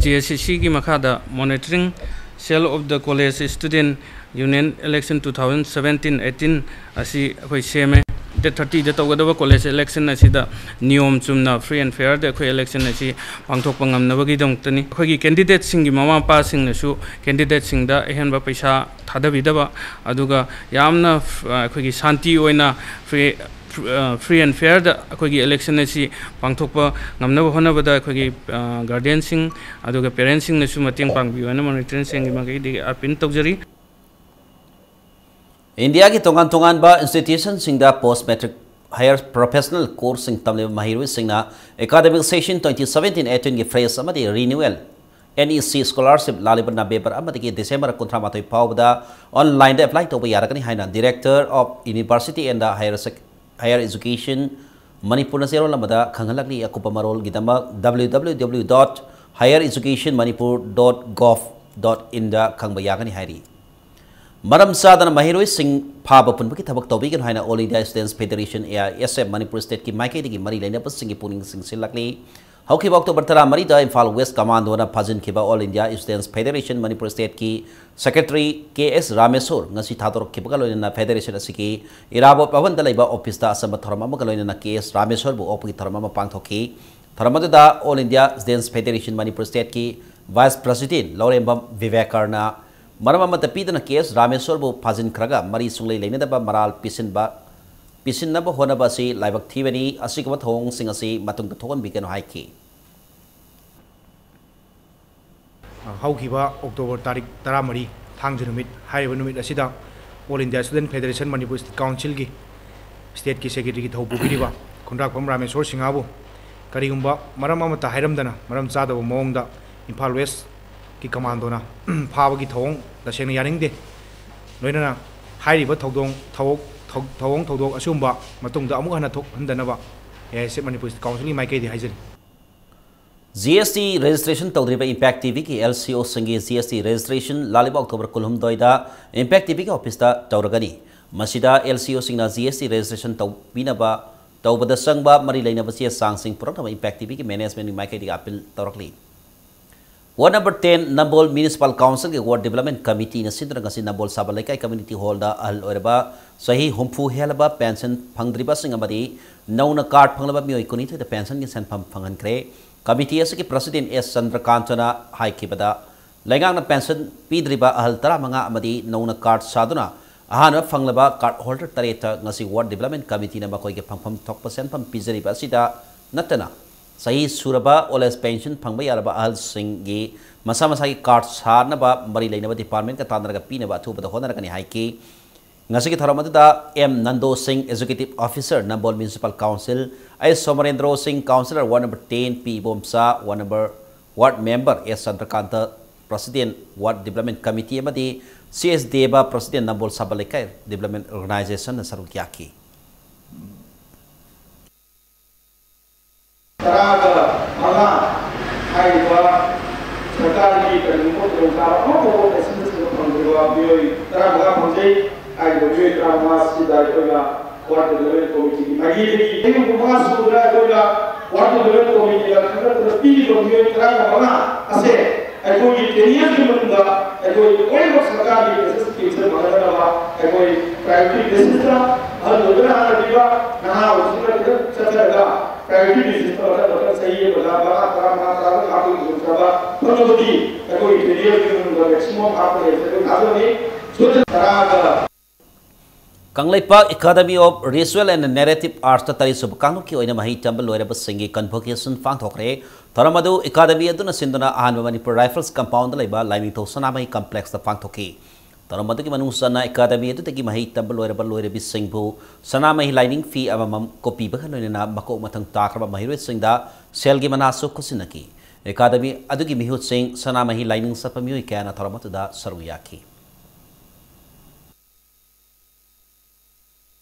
JSCCꯒꯤ ꯃꯈꯥꯗ Monitoring Cell of the College Student Union election two thousand seventeen eighteen ꯑꯁꯤ ꯑꯩꯈꯣꯏ ꯁꯦꯝꯃꯦ꯫ Date thirty ꯗ ꯇꯧꯒꯗꯕ college election ꯑꯁꯤꯗ ꯅꯤꯌꯣꯝ ꯆꯨꯝꯅ free and fair ꯗ ꯑꯩꯈꯣꯏ election ꯑꯁꯤ ꯄꯥꯡꯊꯣꯛꯄ ꯉꯝꯅꯕꯒꯤꯗꯃꯛꯇꯅꯤ꯫ ꯑꯩꯈꯣꯏꯒꯤ candidate ꯁꯤꯡꯒꯤ ꯃꯃꯥ ꯃꯄꯥꯁꯤꯡꯅꯁꯨ candidate ꯁꯤꯡꯗ ꯑꯍꯦꯟꯕ ꯄꯩꯁꯥ ꯊꯥꯗꯕꯤꯗꯕ, ꯑꯗꯨꯒ ꯌꯥꯝꯅ, ꯑ, ꯑꯩꯈꯣꯏꯒꯤ ꯁꯥꯟꯇꯤ ꯑꯣꯏꯅ free, ꯑ, free and fair ꯗ ꯑꯩꯈꯣꯏꯒꯤ election ꯑꯁꯤ ꯄꯥꯡꯊꯣꯛꯄ ꯉꯝꯅꯕ ꯍꯣꯠꯅꯕꯗ ꯑꯩꯈꯣꯏꯒꯤ, ꯑ, guardian ꯁꯤꯡ ꯑꯗꯨꯒ parent ꯁꯤꯡꯅꯁꯨ ꯃꯇꯦꯡ ꯄꯥꯡꯕꯤꯌꯨ ꯍꯥꯏꯅ ꯃꯅꯤꯄꯨꯔ student ꯁꯤꯡꯒꯤ ꯃꯥꯏꯀꯩꯗꯒꯤ appeal ꯇꯧꯖꯔꯤ꯫ ꯏꯟꯗꯤꯌꯥꯒꯤ ꯇꯣꯉꯥꯟ ꯇꯣꯉꯥꯟꯕ institution ꯁꯤꯡꯗ post matric higher professional course ꯁꯤꯡ ꯇꯝꯂꯤꯕ ꯃꯍꯩꯔꯣꯏꯁꯤꯡꯅ academic session twenty seventeen eighteen ꯒꯤ fresh ꯑꯃꯗꯤ renewal N E C scholarship ꯂꯥꯛꯂꯤꯕ November ꯑꯃꯗꯒꯤ December ꯀꯨꯟꯊ꯭ꯔꯥ ꯃꯥꯊꯣꯏ ꯐꯥꯎꯕꯗ online ꯗ apply ꯇꯧꯕ ꯌꯥꯔꯒꯅꯤ ꯍꯥꯏꯅ Director of University and Higher Sec-, Higher Education ꯃꯅꯤꯄꯨꯔꯅ ꯆꯦꯔꯣꯜ ꯑꯃꯗ ꯈꯪꯍꯜꯂꯛꯂꯤ꯫ ꯑꯀꯨꯞꯄ ꯃꯔꯣꯜꯒꯤꯗꯃꯛ W W W dot higher education manipur dot gov dot in ꯗ ꯈꯪꯕ ꯌꯥꯒꯅꯤ ꯍꯥꯏꯔꯤ꯫ ꯃꯔꯝ ꯆꯥꯗꯅ ꯃꯍꯩꯔꯣꯏꯁꯤꯡ ꯐꯥꯕ ꯄꯨꯟꯕꯒꯤ ꯊꯕꯛ ꯇꯧꯕꯤꯒꯅꯨ ꯍꯥꯏꯅ All India Students Federation, A I S F, Manipur state ꯀꯤ ꯃꯥꯏꯀꯩꯗꯒꯤ ꯃꯔꯤ ꯂꯩꯅꯕꯁꯤꯡꯒꯤ ꯄꯨꯛꯅꯤꯡ ꯆꯤꯡꯁꯤꯜꯂꯛꯂꯤ꯫ ꯍꯧꯈꯤꯕ October ꯇꯔꯥꯃꯔꯤꯗ ꯏꯝꯐꯥꯜ West Commando ꯅ ꯐꯥꯖꯤꯟꯈꯤꯕ All India Students Federation Manipur state ꯀꯤ Secretary K S ꯔꯥꯃꯦꯁꯣꯔ ꯉꯁꯤ ꯊꯥꯗꯣꯔꯛꯈꯤꯕꯒ ꯂꯣꯏꯅꯅ federation ꯑꯁꯤꯒꯤ ꯏꯔꯥꯕꯣꯠ ꯚꯕꯟꯗ ꯂꯩꯕ office ꯇ ꯑꯆꯝꯕ ꯊꯧꯔꯝ ꯑꯃꯒ ꯂꯣꯏꯅꯅ K S ꯔꯥꯃꯦꯁꯣꯔꯕꯨ ꯑꯣꯛꯄꯒꯤ ꯊꯧꯔꯝ ꯑꯃ ꯄꯥꯡꯊꯣꯛꯈꯤ꯫ ꯊꯧꯔꯝ ꯑꯗꯨꯗ All India Students Federation Manipur state ꯀꯤ Vice President ꯂꯧꯔꯦꯝꯕꯝ ꯚꯤꯕꯦꯀꯔꯅ ꯃꯔꯝ ꯑꯃꯠꯇ ꯄꯤꯗꯅ K S ꯔꯥꯃꯦꯁꯣꯔꯕꯨ ꯐꯥꯖꯤꯟꯈ꯭ꯔꯒ ꯃꯔꯤ ꯁꯨꯡꯂꯩ ꯂꯩꯅꯗꯕ ꯃꯔꯥꯜ ꯄꯤꯁꯤꯟꯕ, ꯄꯤꯁꯤꯟꯅꯕ ꯍꯣꯠꯅꯕ ꯑꯁꯤ ꯂꯥꯏꯕꯛ ꯊꯤꯕꯅꯤ꯫ ꯑꯁꯤꯒꯨꯝꯕ ꯊꯧꯑꯣꯡꯁꯤꯡ ꯑꯁꯤ ꯃꯇꯨꯡꯗ ꯊꯣꯛꯍꯟꯕꯤꯒꯅꯨ ꯍꯥꯏꯈꯤ꯫ ꯍꯧꯈꯤꯕ October ꯇꯥꯔꯤꯛ ꯇꯔꯥꯃꯔꯤ, ꯊꯥꯡꯖ ꯅꯨꯃꯤꯠ, ꯍꯥꯏꯔꯤꯕ ꯅꯨꯃꯤꯠ ꯑꯁꯤꯗ All India Student Federation Manipur State Council ꯒꯤ state ꯀꯤ secretary ꯒꯤ ꯊꯧ ꯄꯨꯕꯤꯔꯤꯕ ꯈꯨꯟꯗ꯭ꯔꯥꯛꯄꯝ ꯔꯥꯃꯦꯁꯣꯔ ꯁꯤꯡꯍꯕꯨ ꯀꯔꯤꯒꯨꯝꯕ ꯃꯔꯝ ꯑꯃꯠꯇ ꯍꯥꯏꯔꯝꯗꯅ, ꯃꯔꯝ ꯆꯥꯗꯕ ꯃꯑꯣꯡꯗ ꯏꯝꯐꯥꯜ West ꯀꯤ commando ꯅ ꯐꯥꯕꯒꯤ ꯊꯧꯑꯣꯡ ꯇꯁꯦꯡꯅ ꯌꯥꯅꯤꯡꯗꯦ꯫ ꯂꯣꯏꯅꯅ ꯍꯥꯏꯔꯤꯕ ꯊꯧꯗꯣꯡ, ꯊꯧꯑꯣꯛ-, ꯊꯧ-, ꯊꯧꯑꯣꯡ ꯊꯧꯗꯣꯛ ꯑꯁꯤꯒꯨꯝꯕ ꯃꯇꯨꯡꯗ ꯑꯃꯨꯛ ꯍꯟꯅ ꯊꯣꯛꯍꯟꯗꯅꯕ A I S F Manipur State Council ꯒꯤ ꯃꯥꯏꯀꯩꯗꯒꯤ ꯍꯥꯏꯖꯔꯤ꯫ G S T registration ꯇꯧꯗ꯭ꯔꯤꯕ Impact T V ꯒꯤ L C O ꯁꯤꯡꯒꯤ G S T registration ꯂꯥꯛꯂꯤꯕ October ꯀꯨꯟꯍꯨꯝꯗꯣꯏꯗ Impact T V ꯒꯤ office ꯇ ꯇꯧꯔꯒꯅꯤ꯫ ꯃꯁꯤꯗ L C O ꯁꯤꯡꯅ G S T registration ꯇꯧꯕꯤꯅꯕ, ꯇꯧꯕꯗ ꯆꯪꯕ ꯃꯔꯤ ꯂꯩꯅꯕ ꯆꯦ ꯆꯥꯡꯁꯤꯡ ꯄꯨꯔꯛꯅꯕ Impact T V ꯒꯤ management ꯀꯤ ꯃꯥꯏꯀꯩꯗꯒꯤ appeal ꯇꯧꯔꯛꯂꯤ꯫ Ward number ten Nambol Municipal Council ꯒꯤ Ward Development Committee ꯅ ꯁꯤꯟꯗꯨꯅ ꯉꯁꯤ ꯅꯝꯕꯣꯜ ꯁꯥꯕ ꯂꯩꯀꯥꯏ community hall ꯗ ꯑꯍꯜ ꯑꯣꯏꯔꯕ ꯆꯍꯤ ꯍꯨꯝꯐꯨ ꯍꯦꯜꯂꯕ pension ꯐꯪꯗ꯭ꯔꯤꯕꯁꯤꯡ ꯑꯃꯗꯤ ꯅꯧꯅ card ꯐꯪꯂꯕ ꯃꯤꯑꯣꯏ ꯀꯨꯟꯅꯤꯊꯣꯏꯗ pension ꯒꯤ ꯁꯦꯟꯐꯝ ꯐꯪꯍꯟꯈ꯭ꯔꯦ꯫ Committee ꯑꯁꯤꯒꯤ President ꯑꯦꯁ ꯆꯟꯗ꯭ꯔꯀꯥꯟꯇꯅ ꯍꯥꯏꯈꯤꯕꯗ, ꯂꯩꯉꯥꯛꯅ pension ꯄꯤꯗ꯭ꯔꯤꯕ ꯑꯍꯜ ꯇꯔꯥꯃꯉꯥ ꯑꯃꯗꯤ ꯅꯧꯅ card ꯁꯥꯗꯨꯅ ꯑꯍꯥꯟꯕ ꯐꯪꯂꯕ card holder ꯇꯔꯦꯠꯇ ꯉꯁꯤ Ward Development Committee ꯅ ꯃꯈꯣꯏꯒꯤ ꯐꯪꯐꯝ ꯊꯣꯛꯄ ꯁꯦꯟꯐꯝ ꯄꯤꯖꯔꯤꯕ ꯑꯁꯤꯗ ꯅꯠꯇꯅ, ꯆꯍꯤ ꯁꯨꯔꯕ old age pension ꯐꯪꯕ ꯌꯥꯔꯕ ꯑꯍꯜꯁꯤꯡꯒꯤ ꯃꯁꯥ ꯃꯁꯥꯒꯤ card ꯁꯥꯅꯕ ꯃꯔꯤ ꯂꯩꯅꯕ department ꯀ ꯇꯥꯟꯅꯔꯒ ꯄꯤꯅꯕ ꯑꯊꯨꯕꯗ ꯍꯣꯠꯅꯔꯒꯅꯤ ꯍꯥꯏꯈꯤ꯫ ꯉꯁꯤꯒꯤ ꯊꯧꯔꯝ ꯑꯗꯨꯗ ꯑꯦꯝ ꯅꯟꯗꯣ ꯁꯤꯡ, Executive Officer, Nambol Municipal Council, H Somorendro Singh, Councillor Ward number ten, ꯄꯤ Ibomcha, Ward number, Ward Member ꯑꯦꯁ ꯆꯟꯗ꯭ꯔꯀꯥꯟꯇ, President, Ward Development Committee, ꯑꯃꯗꯤ ꯁꯤ ꯑꯦꯁ ꯗꯦꯕ, President, ꯅꯝꯕꯣꯜ ꯁꯥꯕ ꯂꯩꯀꯥꯏ Development Organization ꯅ ꯁꯔꯨꯛ ꯌꯥꯈꯤ꯫ ꯇꯔꯥꯒ ꯃꯉꯥ ꯍꯥꯏꯔꯤꯕ ꯁꯔꯀꯥꯔꯒꯤ ꯀꯔꯤꯒꯨꯝꯕ ꯈꯨꯗꯣꯡꯆꯥꯕ ꯑꯃꯐꯥꯎꯕ facilities ꯐꯪꯗ꯭ꯔꯤꯕ ꯃꯤꯑꯣꯏ ꯇꯔꯥꯃꯉꯥ ꯐꯪꯖꯩ꯫ ꯍꯥꯏꯔꯤꯕ ꯃꯤꯑꯣꯏ ꯇꯔꯥꯃꯉꯥ ꯑꯁꯤꯗ ꯑꯩꯈꯣꯏꯅ Ward Development Committee ꯒꯤ ꯃꯥꯏꯀꯩꯗꯒꯤ ꯆꯍꯤ ꯍꯨꯝꯐꯨ ꯃꯉꯥ ꯁꯨꯕꯗ ꯑꯩꯈꯣꯏꯅ Ward Development Committee ꯅ ꯈꯟꯒꯠꯇꯨꯅ ꯄꯤꯔꯤꯕ ꯃꯤꯑꯣꯏ ꯇꯔꯥꯃꯉꯥ ꯑꯁꯦ ꯑꯩꯈꯣꯏꯒꯤ ten years ꯀꯤ ꯃꯅꯨꯡꯗ ꯑꯩꯈꯣꯏ ꯂꯣꯏꯅꯃꯛ ꯁꯔꯀꯥꯔꯒꯤ facilities ꯀꯦꯟꯁꯔ ꯐꯪꯍꯟꯅꯕ ꯑꯩꯈꯣꯏ priority basis ꯇ ꯑꯍꯜ ꯑꯣꯏꯕꯅ ꯍꯥꯟꯅ ꯄꯤꯕ, ꯅꯍꯥ ꯑꯣꯏꯕꯁꯤꯡꯅ ꯈꯤꯇꯪ ꯆꯠꯊꯔꯒ priority basis ꯇ ꯃꯊꯪ ꯃꯊꯪ ꯆꯍꯤ ꯑꯃꯗ ꯃꯉꯥ, ꯇꯔꯥ, ꯃꯉꯥ, ꯇꯔꯥ ꯍꯥꯞꯄꯒꯤ ꯈꯨꯗꯣꯡꯆꯥꯕ ꯐꯪꯉꯕꯗꯤ ꯑꯩꯈꯣꯏ ten years ꯀꯤ ꯃꯅꯨꯡꯗ maximum ꯍꯥꯞꯀꯅꯤ ꯍꯥꯏꯕꯁꯦ ꯑꯩꯈꯣꯏ ꯊꯥꯖꯕꯅꯤ꯫ ꯁꯣꯏꯗꯅ ꯇꯔꯥꯒ Kangleipak Academy of Visual and Narrative Arts ꯇ ꯇꯔꯦꯠ ꯁꯨꯕ ꯀꯥꯡꯂꯨꯞꯀꯤ ꯑꯣꯏꯅ ꯃꯍꯩ ꯇꯝꯕ ꯂꯣꯏꯔꯕꯁꯤꯡꯒꯤ convocation ꯄꯥꯡꯊꯣꯛꯈ꯭ꯔꯦ꯫ ꯊꯧꯔꯝ ꯑꯗꯨ Academy ꯑꯗꯨꯅ ꯁꯤꯟꯗꯨꯅ ꯑꯍꯥꯟꯕ ꯃꯅꯤꯄꯨꯔ Rifles compound ꯗ ꯂꯩꯕ ꯂꯥꯏꯅꯤꯡꯊꯧ ꯁꯅꯥꯃꯍꯤ complex ꯇ ꯄꯥꯡꯊꯣꯛꯈꯤ꯫ ꯊꯧꯔꯝ ꯑꯗꯨꯒꯤ ꯃꯅꯨꯡ ꯆꯟꯅ Academy ꯑꯗꯨꯗꯒꯤ ꯃꯍꯩ ꯇꯝꯕ ꯂꯣꯏꯔꯕ ꯂꯣꯏꯔꯕꯤꯁꯤꯡꯕꯨ ꯁꯅꯥꯃꯍꯤ ꯂꯥꯏꯅꯤꯡ ꯐꯤ ꯑꯃꯃꯝ ꯀꯣꯞꯄꯤꯕꯒ ꯂꯣꯏꯅꯅ ꯃꯀꯣꯛ ꯃꯊꯪ ꯇꯥꯈ꯭ꯔꯕ ꯃꯍꯩꯔꯣꯏꯁꯤꯡꯗ ꯁꯦꯜꯒꯤ ꯃꯅꯥꯁꯨ ꯈꯨꯠꯁꯤꯟꯅꯈꯤ꯫ Academy ꯑꯗꯨꯒꯤ ꯃꯤꯍꯨꯠꯁꯤꯡ, ꯁꯅꯥꯃꯍꯤ ꯂꯥꯏꯅꯤꯡ ꯆꯠꯄ ꯃꯤꯑꯣꯏ ꯀꯌꯥꯅ ꯊꯧꯔꯝ ꯑꯗꯨꯗ ꯁꯔꯨꯛ ꯌꯥꯈꯤ꯫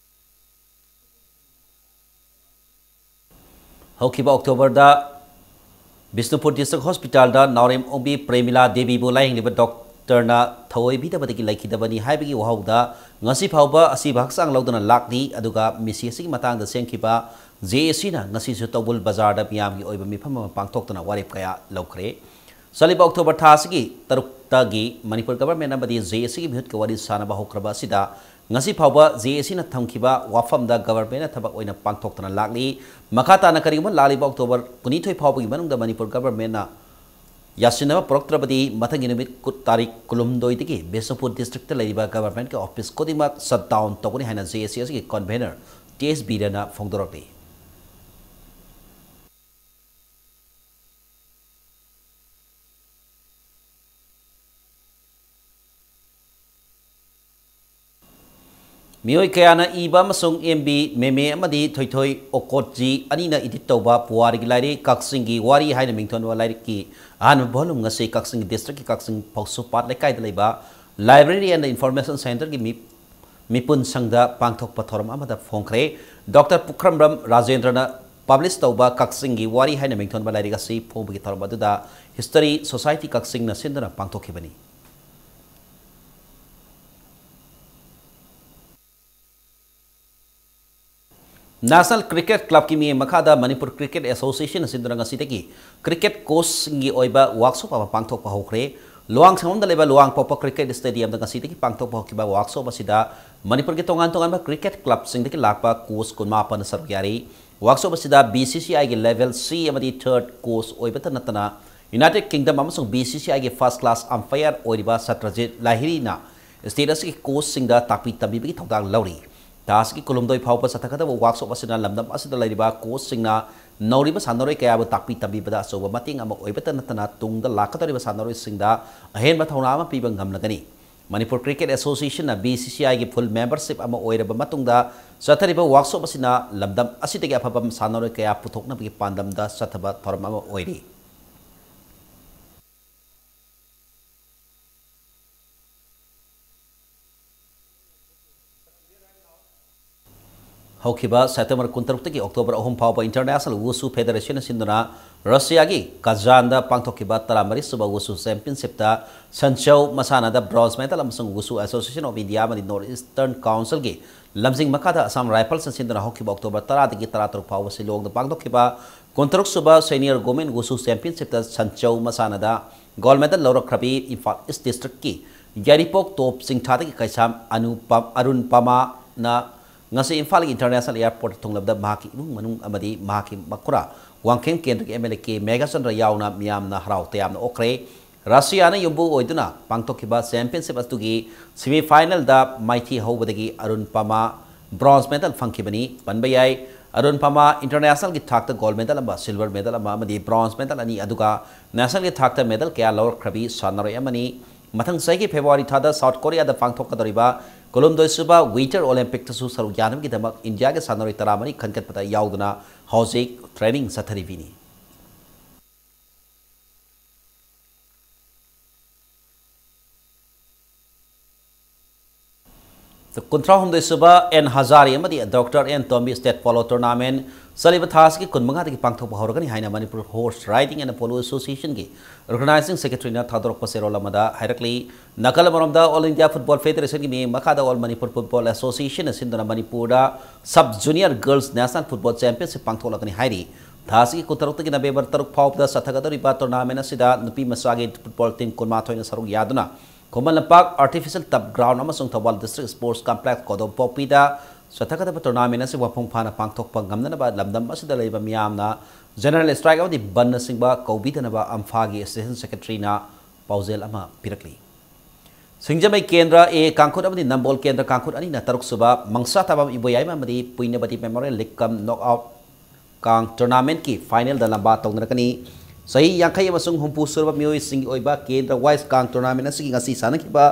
ꯍꯧꯈꯤꯕ October ꯗ ꯕꯤꯁꯅꯨꯄꯨꯔ District Hospital ꯗ ꯅꯥꯎꯔꯦꯝ ꯑꯣꯡꯕꯤ ꯄ꯭ꯔꯦꯃꯤꯂꯥ ꯗꯦꯕꯤꯕꯨ ꯂꯥꯌꯦꯡꯂꯤꯕ doctor ꯅ ꯊꯑꯣꯏꯕꯤꯗꯕꯗꯒꯤ ꯂꯩꯈꯤꯗꯕꯅꯤ ꯍꯥꯏꯕꯒꯤ ꯋꯥꯍꯧꯗ ꯉꯁꯤ ꯐꯥꯎꯕ ꯑꯁꯤꯕ ꯍꯛꯆꯥꯡ ꯂꯧꯗꯨꯅ ꯂꯥꯛꯂꯤ꯫ ꯑꯗꯨꯒ ꯃꯤꯁꯤ ꯑꯁꯤꯒꯤ ꯃꯇꯥꯡꯗ ꯁꯦꯝꯈꯤꯕ ꯖꯦ ꯑꯦ ꯁꯤ ꯅ ꯉꯁꯤꯁꯨ ꯇꯧꯕꯨꯜ ꯕꯖꯥꯔꯗ ꯃꯤꯌꯥꯝꯒꯤ ꯑꯣꯏꯕ ꯃꯤꯐꯝ ꯑꯃ ꯄꯥꯡꯊꯣꯛꯇꯨꯅ ꯋꯥꯔꯦꯞ ꯀꯌꯥ ꯂꯧꯈ꯭ꯔꯦ꯫ ꯆꯠꯂꯤꯕ ꯑꯣꯛꯇꯣꯕꯔ ꯊꯥ ꯑꯁꯤꯒꯤ ꯇꯔꯨꯛꯇꯒꯤ ꯃꯅꯤꯄꯨꯔ ꯒꯚꯔꯟꯃꯦꯟꯠ ꯑꯃꯗꯤ ꯖꯦ ꯑꯦ ꯁꯤꯒꯤ ꯃꯤꯍꯨꯠꯀ ꯋꯥꯔꯤ ꯁꯥꯅꯕ ꯍꯧꯈ꯭ꯔꯕ ꯑꯁꯤꯗ, ꯉꯁꯤ ꯐꯥꯎꯕ ꯖꯦ ꯑꯦ ꯁꯤꯅ ꯊꯝꯈꯤꯕ ꯋꯥꯐꯝꯗ ꯒꯚꯔꯟꯃꯦꯟꯠꯅ ꯊꯕꯛ ꯑꯣꯏꯅ ꯄꯥꯡꯊꯣꯛꯇꯅ ꯂꯥꯛꯂꯤ꯫ ꯃꯈꯥ ꯇꯥꯅ ꯀꯔꯤꯒꯨꯝꯕ ꯂꯥꯛꯂꯤꯕ ꯑꯣꯛꯇꯣꯕꯔ ꯀꯨꯟꯅꯤꯊꯣꯏ ꯐꯥꯎꯕꯒꯤ ꯃꯅꯨꯡꯗ ꯃꯅꯤꯄꯨꯔ ꯒꯚꯔꯟꯃꯦꯟꯠꯅ ꯌꯥꯁꯤꯟꯅꯕ ꯄꯨꯔꯛꯇ꯭ꯔꯕꯗꯤ, ꯃꯊꯪꯒꯤ ꯅꯨꯃꯤꯠ ꯀꯨꯟ, ꯇꯥꯔꯤꯛ ꯀꯨꯟꯍꯨꯝꯗꯣꯏꯗꯒꯤ ꯕꯤꯁꯅꯨꯄꯨꯔ ꯗꯤꯁꯇ꯭ꯔꯤꯛꯇ ꯂꯩꯔꯤꯕ ꯒꯚꯔꯟꯃꯦꯟꯠꯀꯤ ꯑꯣꯐꯤꯁ ꯈꯨꯗꯤꯡꯃꯛ ꯁꯠ ꯗꯥꯎꯟ ꯇꯧꯒꯅꯤ ꯍꯥꯏꯅ ꯖꯦ ꯑꯦ ꯁꯤ ꯑꯁꯤꯒꯤ ꯀꯟꯚꯦꯅꯔ ꯇꯤ ꯑꯦꯁ ꯕꯤꯔꯦꯟꯅ ꯐꯣꯡꯗꯣꯔꯛꯂꯤ꯫ ꯃꯤꯑꯣꯏ ꯀꯌꯥꯅ ꯏꯕ ꯑꯃꯁꯨꯡ ꯑꯦꯝ ꯕꯤ ꯃꯦꯃꯦ ꯑꯃꯗꯤ ꯊꯣꯏꯊꯣꯏ ꯑꯣꯀꯣꯠꯖꯤ ꯑꯅꯤꯅ ꯏꯗꯤꯠ ꯇꯧꯕ ꯄꯨꯋꯥꯔꯤꯒꯤ ꯂꯥꯏꯔꯤꯛ ꯀꯛꯆꯤꯡꯒꯤ ꯋꯥꯔꯤ ꯍꯥꯏꯅ ꯃꯤꯡꯊꯣꯟꯕ ꯂꯥꯏꯔꯤꯛꯀꯤ ꯑꯍꯥꯟꯕ ꯚꯣꯂꯨꯝ ꯉꯁꯤ ꯀꯛꯆꯤꯡ ꯗꯤꯁꯇ꯭ꯔꯤꯛꯀꯤ ꯀꯛꯆꯤꯡ ꯐꯧꯁꯨꯄꯥꯠ ꯂꯩꯀꯥꯏꯗ ꯂꯩꯕ Library and Information Centreꯒꯤ ꯃꯤ, ꯃꯤꯄꯨꯟ ꯁꯪꯗ ꯄꯥꯡꯊꯣꯛꯄ ꯊꯧꯔꯝ ꯑꯃꯗ ꯐꯣꯡꯈ꯭ꯔꯦ꯫ ꯗꯣꯛꯇꯔ ꯄꯨꯈ꯭ꯔꯝꯕꯝ ꯔꯥꯖꯦꯟꯗ꯭ꯔꯅ ꯄꯕ꯭ꯂꯤꯁ ꯇꯧꯕ ꯀꯛꯆꯤꯡꯒꯤ ꯋꯥꯔꯤ ꯍꯥꯏꯅ ꯃꯤꯡꯊꯣꯟꯕ ꯂꯥꯏꯔꯤꯛ ꯑꯁꯤ ꯐꯣꯡꯕꯒꯤ ꯊꯧꯔꯝ ꯑꯗꯨꯗ ꯍꯤꯁꯇꯣꯔꯤ ꯁꯣꯁꯥꯏꯇꯤ ꯀꯛꯆꯤꯡꯅ ꯁꯤꯟꯗꯨꯅ ꯄꯥꯡꯊꯣꯛꯈꯤꯕꯅꯤ꯫ National Cricket Clubꯀꯤ ꯃꯤꯠꯌꯦꯡ ꯃꯈꯥꯗ ꯃꯅꯤꯄꯨꯔ ꯀ꯭ꯔꯤꯀꯦꯠ ꯑꯦꯁꯣꯁꯤꯌꯦꯁꯟ ꯑꯁꯤꯗꯨꯅ ꯉꯁꯤꯗꯒꯤ ꯀ꯭ꯔꯤꯀꯦꯠ ꯀꯣꯆꯁꯤꯡꯒꯤ ꯑꯣꯏꯕ ꯋꯥꯛꯁꯣꯞ ꯑꯃ ꯄꯥꯡꯊꯣꯛꯄ ꯍꯧꯈ꯭ꯔꯦ꯫ ꯂꯨꯋꯥꯡꯁꯪꯕꯝꯗ ꯂꯩꯕ ꯂꯨꯋꯥꯡꯄꯣꯛꯄ ꯀ꯭ꯔꯤꯀꯦꯠ ꯁ꯭ꯇꯦꯗꯤꯌꯝꯗ ꯉꯁꯤꯗꯒꯤ ꯄꯥꯡꯊꯣꯛꯄ ꯍꯧꯈꯤꯕ ꯋꯥꯛꯁꯣꯞ ꯑꯁꯤꯗ ꯃꯅꯤꯄꯨꯔꯒꯤ ꯇꯣꯉꯥꯟ ꯇꯣꯉꯥꯟꯕ ꯀ꯭ꯔꯤꯀꯦꯠ ꯀ꯭ꯂꯕꯁꯤꯡꯗꯒꯤ ꯂꯥꯛꯄ ꯀꯣꯆ ꯀꯨꯟꯃꯥꯄꯟꯅ ꯁꯔꯨꯛ ꯌꯥꯔꯤ꯫ ꯋꯥꯛꯁꯣꯞ ꯑꯁꯤꯗ ꯕꯤ ꯁꯤ ꯁꯤ ꯑꯥꯏꯒꯤ ꯂꯦꯚꯦꯜ ꯁꯤ ꯑꯃꯗꯤ ꯊꯔꯗ ꯀꯣꯆ ꯑꯣꯏꯕꯇ ꯅꯠꯇꯅ ꯌꯨꯅꯥꯏꯇꯦꯗ ꯀꯤꯡꯗꯝ ꯑꯃꯁꯨꯡ ꯕꯤ ꯁꯤ ꯁꯤ ꯑꯥꯏꯒꯤ ꯐꯥꯔꯁ ꯀ꯭ꯂꯥꯁ ꯑꯝꯄꯥꯌꯔ ꯑꯣꯏꯔꯤꯕ ꯁꯇ꯭ꯔꯖꯤꯠ ꯂꯥꯍꯤꯔꯤꯅ ꯁ꯭ꯇꯦꯠ ꯑꯁꯤꯒꯤ ꯀꯣꯆꯁꯤꯡꯗ ꯇꯥꯛꯄꯤ ꯇꯝꯕꯤꯕꯒꯤ ꯊꯧꯗꯥꯡ ꯂꯧꯔꯤ꯫ ꯊꯥ ꯑꯁꯤꯒꯤ ꯀꯨꯟꯍꯨꯝꯗꯣꯏ ꯐꯥꯎꯕ ꯆꯠꯊꯒꯗꯕ ꯋꯥꯛꯁꯣꯞ ꯑꯁꯤꯅ ꯂꯝꯗꯝ ꯑꯁꯤꯗ ꯂꯩꯔꯤꯕ ꯀꯣꯆꯁꯤꯡꯅ ꯅꯧꯔꯤꯕ ꯁꯥꯟꯅꯔꯣꯏ ꯀꯌꯥꯕꯨ ꯇꯥꯛꯄꯤ ꯇꯝꯕꯤꯕꯗ ꯑꯆꯧꯕ ꯃꯇꯦꯡ ꯑꯃ ꯑꯣꯏꯕꯇ ꯅꯠꯇꯅ ꯇꯨꯡꯗ ꯂꯥꯛꯀꯗꯧꯔꯤꯕ ꯁꯥꯟꯅꯔꯣꯏꯁꯤꯡꯗ ꯑꯍꯦꯟꯕ ꯊꯧꯅꯥ ꯑꯃ ꯄꯤꯕ ꯉꯝꯂꯒꯅꯤ꯫ ꯃꯅꯤꯄꯨꯔ ꯀ꯭ꯔꯤꯀꯦꯠ ꯑꯦꯁꯣꯁꯤꯌꯦꯁꯟꯅ ꯕꯤ ꯁꯤ ꯁꯤ ꯑꯥꯏꯒꯤ ꯐꯨꯜ ꯃꯦꯝꯕꯔꯁꯤꯞ ꯑꯃ ꯑꯣꯏꯔꯕ ꯃꯇꯨꯡꯗ ꯆꯠꯊꯔꯤꯕ ꯋꯥꯛꯁꯣꯞ ꯑꯁꯤꯅ ꯂꯝꯗꯝ ꯑꯁꯤꯗꯒꯤ ꯑꯐꯕ ꯁꯥꯟꯅꯔꯣꯏ ꯀꯌꯥ ꯄꯨꯊꯣꯛꯅꯕꯒꯤ ꯄꯥꯟꯗꯝꯗ ꯆꯠꯊꯕ ꯊꯧꯔꯝ ꯑꯃ ꯑꯣꯏꯔꯤ꯫ ꯍꯧꯈꯤꯕ ꯁꯦꯞꯇꯦꯝꯕꯔ ꯀꯨꯟꯇꯔꯨꯛꯇꯒꯤ ꯑꯣꯛꯇꯣꯕꯔ ꯑꯍꯨꯝ ꯐꯥꯎꯕ International Wushu Federation ꯁꯤꯟꯗꯨꯅ ꯔꯁꯤꯌꯥꯒꯤ ꯀꯖꯥꯟꯗ ꯄꯥꯡꯊꯣꯛꯈꯤꯕ ꯇꯔꯥꯃꯔꯤ ꯁꯨꯕ ꯋꯨꯁꯨ ꯆꯦꯝꯄꯤꯌꯟꯁꯤꯞꯇ ꯁꯟꯆꯧ ꯃꯁꯥꯟꯅꯗ bronze medal ꯑꯃꯁꯨꯡ Wushu Association of India ꯑꯃꯗꯤ North Eastern Councilꯒꯤ ꯂꯝꯖꯤꯡ ꯃꯈꯥꯗ ꯑꯁꯥꯝ ꯔꯥꯏꯐꯜꯁꯅ ꯁꯤꯟꯗꯨꯅ ꯍꯧꯈꯤꯕ ꯑꯣꯛꯇꯣꯕꯔ ꯇꯔꯥꯗꯒꯤ ꯇꯔꯥꯇꯔꯨꯛ ꯐꯥꯎꯕ ꯁꯤꯂꯣꯡꯗ ꯄꯥꯡꯊꯣꯛꯈꯤꯕ ꯀꯨꯟꯇꯔꯨꯛ ꯁꯨꯕ Senior Women Wushu Championshipꯇ ꯁꯟꯆꯧ ꯃꯁꯥꯟꯅꯗ gold medal ꯂꯧꯔꯛꯈ꯭ꯔꯕꯤ Imphal East Districtꯀꯤ ꯌꯥꯏꯔꯤꯄꯣꯛ ꯇꯣꯞ ꯆꯤꯡꯊꯥꯗꯒꯤ ꯀꯩꯁꯥꯝ ꯑꯅꯨꯄ-, ꯑꯔꯨꯟ ꯄꯃꯥꯅ ꯉꯁꯤ ꯏꯝꯐꯥꯜꯒꯤ International Airportꯇ ꯊꯨꯡꯂꯕꯗ ꯃꯍꯥꯛꯀꯤ ꯏꯃꯨꯡ ꯃꯅꯨꯡ ꯑꯃꯗꯤ ꯃꯍꯥꯛꯀꯤ ꯃꯈꯨꯔꯥ ꯋꯥꯡꯈꯦꯝ ꯀꯦꯟꯗ꯭ꯔꯒꯤ MLA ꯀꯦ ꯃꯦꯘꯆꯟꯗ꯭ꯔ ꯌꯥꯎꯅ ꯃꯤꯌꯥꯝꯅ ꯍꯔꯥꯎ ꯇꯌꯥꯝꯅ ꯑꯣꯛꯈ꯭ꯔꯦ꯫ ꯔꯁꯤꯌꯥꯅ ꯌꯨꯝꯕꯨ ꯑꯣꯏꯗꯨꯅ ꯄꯥꯡꯊꯣꯛꯈꯤꯕ ꯆꯦꯝꯄꯤꯌꯟꯁꯤꯞ ꯑꯗꯨꯒꯤ semi finalꯗ ꯃꯥꯏꯊꯤ ꯍꯧꯕꯗꯒꯤ ꯑꯔꯨꯟ ꯄꯃꯥ bronze medal ꯐꯪꯈꯤꯕꯅꯤ꯫ ꯄꯟꯕ ꯌꯥꯏ, ꯑꯔꯨꯟ ꯄꯃꯥ Internationalꯒꯤ ꯊꯥꯛꯇ gold medal ꯑꯃ, silver medal ꯑꯃ ꯑꯃꯗꯤ bronze medal ꯑꯅꯤ, ꯑꯗꯨꯒ nationalꯒꯤ ꯊꯥꯛꯇ medal ꯀꯌꯥ ꯂꯧꯔꯛꯈ꯭ꯔꯕꯤ ꯁꯥꯟꯅꯔꯣꯏ ꯑꯃꯅꯤ꯫ ꯃꯊꯪ ꯆꯍꯤꯒꯤ February ꯊꯥꯗ South Koreaꯗ ꯄꯥꯡꯊꯣꯛꯀꯗꯧꯔꯤꯕ ꯀꯨꯟꯍꯨꯝꯗꯣꯏ ꯁꯨꯕ Winter Olympicꯇꯁꯨ ꯁꯔꯨꯛ ꯌꯥꯅꯕꯒꯤꯗꯃꯛ ꯏꯟꯗꯤꯌꯥꯒꯤ ꯁꯥꯟꯅꯔꯣꯏ ꯇꯔꯥꯃꯔꯤ ꯈꯟꯒꯠꯄꯗ ꯌꯥꯎꯗꯨꯅ ꯍꯧꯖꯤꯛ training ꯆꯠꯊꯔꯤꯕꯤꯅꯤ꯫ ꯀꯨꯟꯊ꯭ꯔꯥꯍꯨꯝꯗꯣꯏ ꯁꯨꯕ ꯑꯦꯟ ꯍꯖꯥꯔꯤ ꯑꯃꯗꯤ doctor N Tombi State Polo Tournament ꯆꯠꯂꯤꯕ ꯊꯥ ꯑꯁꯤꯒꯤ ꯀꯨꯟꯃꯉꯥꯗꯒꯤ ꯄꯥꯡꯊꯣꯛꯄ ꯍꯧꯔꯒꯅꯤ ꯍꯥꯏꯅ Manipur Horse Riding and Polo Associationꯒꯤ Organizing Secretaryꯅ ꯊꯥꯗꯣꯔꯛꯄ ꯆꯦꯔꯣꯜ ꯑꯃꯗ ꯍꯥꯏꯔꯛꯂꯤ꯫ ꯅꯥꯀꯜ ꯑꯃꯔꯣꯝꯗ All India Football Federationꯒꯤ ꯃꯤꯠꯌꯦꯡ ꯃꯈꯥꯗ All Manipur Football Associationꯅ ꯁꯤꯟꯗꯨꯅ ꯃꯅꯤꯄꯨꯔꯗ Sub Junior Girls National Football Championship ꯄꯥꯡꯊꯣꯛꯂꯒꯅꯤ ꯍꯥꯏꯔꯤ꯫ ꯊꯥ ꯑꯁꯤꯒꯤ ꯀꯨꯟꯇꯔꯨꯛꯇꯒꯤ ꯅꯕꯦꯝꯕꯔ ꯇꯔꯨꯛ ꯐꯥꯎꯕꯗ ꯆꯠꯊꯒꯗꯧꯔꯤꯕ tournament ꯑꯁꯤꯗ ꯅꯨꯄꯤ ꯃꯆꯥꯒꯤ football team ꯀꯨꯟꯃꯥꯊꯣꯏꯅ ꯁꯔꯨꯛ ꯌꯥꯗꯨꯅ Khuman Lampak Artificial Turf Ground ꯑꯃꯁꯨꯡ ꯊꯧꯕꯥꯜ District Sports Complex ꯀꯣꯗꯣꯝꯄꯣꯛꯄꯤꯗ ꯆꯠꯊꯒꯗꯕ tournament ꯑꯁꯤ ꯃꯄꯨꯡ ꯐꯥꯅ ꯄꯥꯡꯊꯣꯛꯄ ꯉꯝꯅꯅꯕ ꯂꯝꯗꯝ ꯑꯁꯤꯗ ꯂꯩꯕ ꯃꯤꯌꯥꯝꯅ general strike ꯑꯃꯗꯤ ꯕꯟꯅꯆꯤꯡꯕ ꯀꯧꯕꯤꯗꯅꯕ ꯑꯝꯐꯥꯒꯤ Assistant Secretaryꯅ ꯄꯥꯎꯖꯦꯜ ꯑꯃ ꯄꯤꯔꯛꯂꯤ꯫ ꯁꯤꯡꯖꯃꯩ ꯀꯦꯟꯗ꯭ꯔ ꯑꯦ ꯀꯥꯡꯈꯨꯠ ꯑꯃꯗꯤ ꯅꯝꯕꯣꯜ ꯀꯦꯟꯗ꯭ꯔ ꯀꯥꯡꯈꯨꯠ ꯑꯅꯤꯅ ꯇꯔꯨꯛ ꯁꯨꯕ ꯃꯪꯁꯥ ꯇꯥꯕꯝ ꯏꯕꯣꯌꯥꯏꯃ ꯑꯃꯗꯤ ꯄꯨꯏꯅꯕꯇꯤ Memorial League cum Knockout ꯀꯥꯡ tournamentꯀꯤ finalꯗ ꯂꯝꯕꯥ ꯇꯧꯅꯔꯛꯀꯅꯤ꯫ ꯆꯍꯤ ꯌꯥꯡꯈꯩ ꯑꯃꯁꯨꯡ ꯍꯨꯝꯐꯨ ꯁꯨꯔꯕ ꯃꯤꯑꯣꯏꯁꯤꯡꯒꯤ ꯑꯣꯏꯕ ꯀꯦꯟꯗ꯭ꯔ wise ꯀꯥꯡ tournament ꯑꯁꯤꯒꯤ ꯉꯁꯤ ꯁꯥꯟꯅꯈꯤꯕ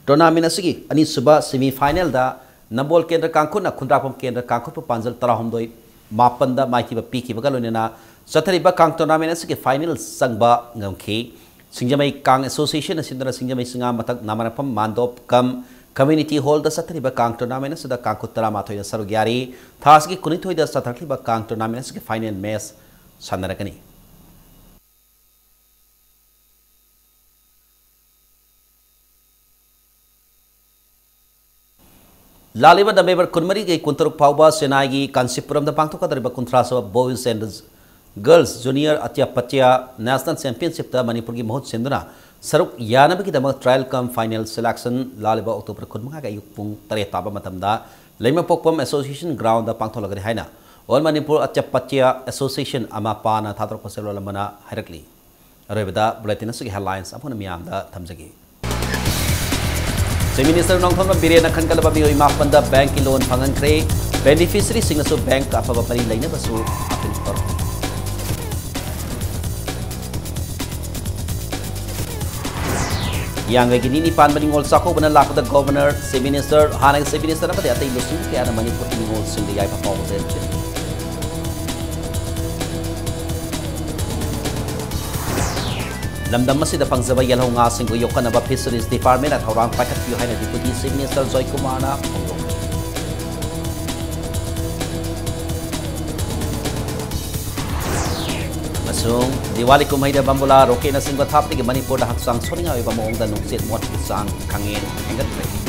tournament ꯑꯁꯤꯒꯤ ꯑꯅꯤꯁꯨꯕ semi finalꯗ ꯅꯝꯕꯣꯜ ꯀꯦꯟꯗ꯭ꯔ ꯀꯥꯡꯈꯨꯠꯅ ꯈꯨꯟꯗ꯭ꯔꯥꯛꯄꯝ ꯀꯦꯟꯗ꯭ꯔ ꯀꯥꯡꯈꯨꯠꯄꯨ ꯄꯥꯟꯖꯜ ꯇꯔꯥꯍꯨꯝꯗꯣꯏ ꯃꯥꯄꯟꯗ ꯃꯥꯏꯊꯤꯕ ꯄꯤꯈꯤꯕꯒ ꯂꯣꯏꯅꯅ ꯆꯠꯊꯔꯤꯕ ꯀꯥꯡ tournament ꯑꯁꯤꯒꯤ final ꯆꯪꯕ ꯉꯝꯈꯤ꯫ ꯁꯤꯡꯖꯃꯩ ꯀꯥꯡ Associationꯅ ꯁꯤꯟꯗꯨꯅ ꯁꯤꯡꯖꯃꯩ ꯆꯤꯉꯥ ꯃꯊꯛ ꯅꯥꯃꯔꯐꯝ ꯃꯥꯟꯗꯣꯞ cum Community Hallꯗ ꯆꯠꯊꯔꯤꯕ ꯀꯥꯡ tournament ꯑꯁꯤꯗ ꯀꯥꯡꯈꯨꯠ ꯇꯔꯥꯃꯥꯊꯣꯏꯅ ꯁꯔꯨꯛ ꯌꯥꯔꯤ꯫ ꯊꯥ ꯑꯁꯤꯒꯤ ꯀꯨꯟꯅꯤꯊꯣꯏꯗ ꯆꯠꯊꯔꯛꯂꯤꯕ ꯀꯥꯡ tournament ꯑꯁꯤꯒꯤ final match ꯁꯥꯟꯅꯔꯛꯀꯅꯤ꯫ ꯂꯥꯛꯂꯤꯕ November ꯀꯨꯟꯃꯔꯤꯗꯒꯤ ꯀꯨꯟꯇꯔꯨꯛ ꯐꯥꯎꯕ ꯆꯦꯟꯅꯥꯏꯒꯤ ꯀꯥꯟꯆꯤꯄꯨꯔꯝꯗ ꯄꯥꯡꯊꯣꯛꯀꯗꯧꯔꯤꯕ ꯀꯨꯟꯊ꯭ꯔꯥ ꯁꯨꯕ Boys and Girls Junior ꯑꯇ꯭ꯌꯄꯆ꯭ꯌ National Championshipꯇ ꯃꯅꯤꯄꯨꯔꯒꯤ ꯃꯍꯨꯠ ꯁꯤꯟꯗꯨꯅ ꯁꯔꯨꯛ ꯌꯥꯅꯕꯒꯤꯗꯃꯛ trial cum final selection ꯂꯥꯛꯂꯤꯕ October ꯀꯨꯟꯃꯉꯥꯒꯤ ꯑꯌꯨꯛ ꯄꯨꯡ ꯇꯔꯦꯠ ꯇꯥꯕ ꯃꯇꯝꯗ ꯂꯩꯃꯄꯣꯛꯄꯝ Association groundꯗ ꯄꯥꯡꯊꯣꯛꯂꯒꯅꯤ ꯍꯥꯏꯅ All Manipur ꯑꯇ꯭ꯌꯄꯆ꯭ꯌ Association, ꯑꯃꯄꯥꯅ ꯊꯥꯗꯣꯔꯛꯄ ꯆꯦꯔꯣꯜ ꯑꯃꯅ ꯍꯥꯏꯔꯛꯂꯤ꯫ ꯑꯔꯣꯏꯕꯗ bulletin ꯑꯁꯤꯒꯤ headlines ꯑꯃꯨꯛ ꯍꯟꯅ ꯃꯤꯌꯥꯝꯗ ꯊꯝꯖꯒꯦ꯫ Chief Minister ꯅꯣꯡꯊꯣꯝꯕꯝ ꯕꯤꯔꯦꯟꯅ ꯈꯟꯒꯠꯂꯕ ꯃꯤꯑꯣꯏ ꯃꯥꯄꯟꯗ bankꯀꯤ loan ꯐꯪꯍꯟꯈ꯭ꯔꯦ꯫ Beneficiaryꯁꯤꯡꯅꯁꯨ bankꯀ ꯑꯐꯕ ꯃꯔꯤ ꯂꯩꯅꯕꯁꯨ ꯑꯥꯄꯤꯜ ꯇꯧꯔꯛꯂꯤ꯫ ꯍꯤꯌꯥꯡꯒꯩꯒꯤ ꯅꯤꯅꯤ ꯄꯥꯟꯕ ꯅꯤꯉꯣꯜ ꯆꯥꯛꯀꯧꯕꯅ ꯂꯥꯛꯄꯗ Governor, Chief Minister, ꯍꯥꯟꯅꯒꯤ Chief Minister ꯑꯃꯗꯤ ꯑꯇꯩ ꯂꯨꯆꯤꯡꯕ ꯀꯌꯥꯅ ꯃꯅꯤꯄꯨꯔꯒꯤ ꯅꯤꯉꯣꯜꯁꯤꯡꯗ ꯌꯥꯏꯐ ꯄꯥꯎꯖꯦꯜ ꯄꯤꯔꯤ꯫ ꯂꯝꯗꯝ ꯑꯁꯤꯗ ꯐꯪꯖꯕ ꯌꯦꯜꯍꯧ ꯉꯥꯁꯤꯡꯕꯨ ꯌꯣꯛꯈꯠꯅꯕ Fisheries Departmentꯅ ꯊꯧꯔꯥꯡ ꯄꯥꯏꯈꯠꯄꯤꯌꯨ ꯍꯥꯏꯅ Deputy Chief Minister ꯖꯣꯏꯀꯨꯃꯥꯔꯅ ꯐꯣꯡꯗꯣꯛꯈꯤ꯫ ꯑꯃꯁꯨꯡ ꯗꯤꯋꯥꯂꯤ ꯀꯨꯝꯍꯩꯗ ꯕꯝꯕꯨꯂꯥ, ꯔꯣꯀꯦꯠꯅꯆꯤꯡꯕ ꯊꯥꯕꯗꯒꯤ ꯃꯅꯤꯄꯨꯔꯗ ꯍꯛꯆꯥꯡ ꯁꯣꯛꯅꯤꯡꯉꯥꯏ ꯑꯣꯏꯕ ꯃꯑꯣꯡꯗ ꯅꯨꯡꯁꯤꯠ ꯃꯣꯠꯄꯒꯤ ꯆꯥꯡ ꯈꯪꯍꯦꯟ ꯍꯦꯟꯒꯠꯈ꯭ꯔꯦ꯫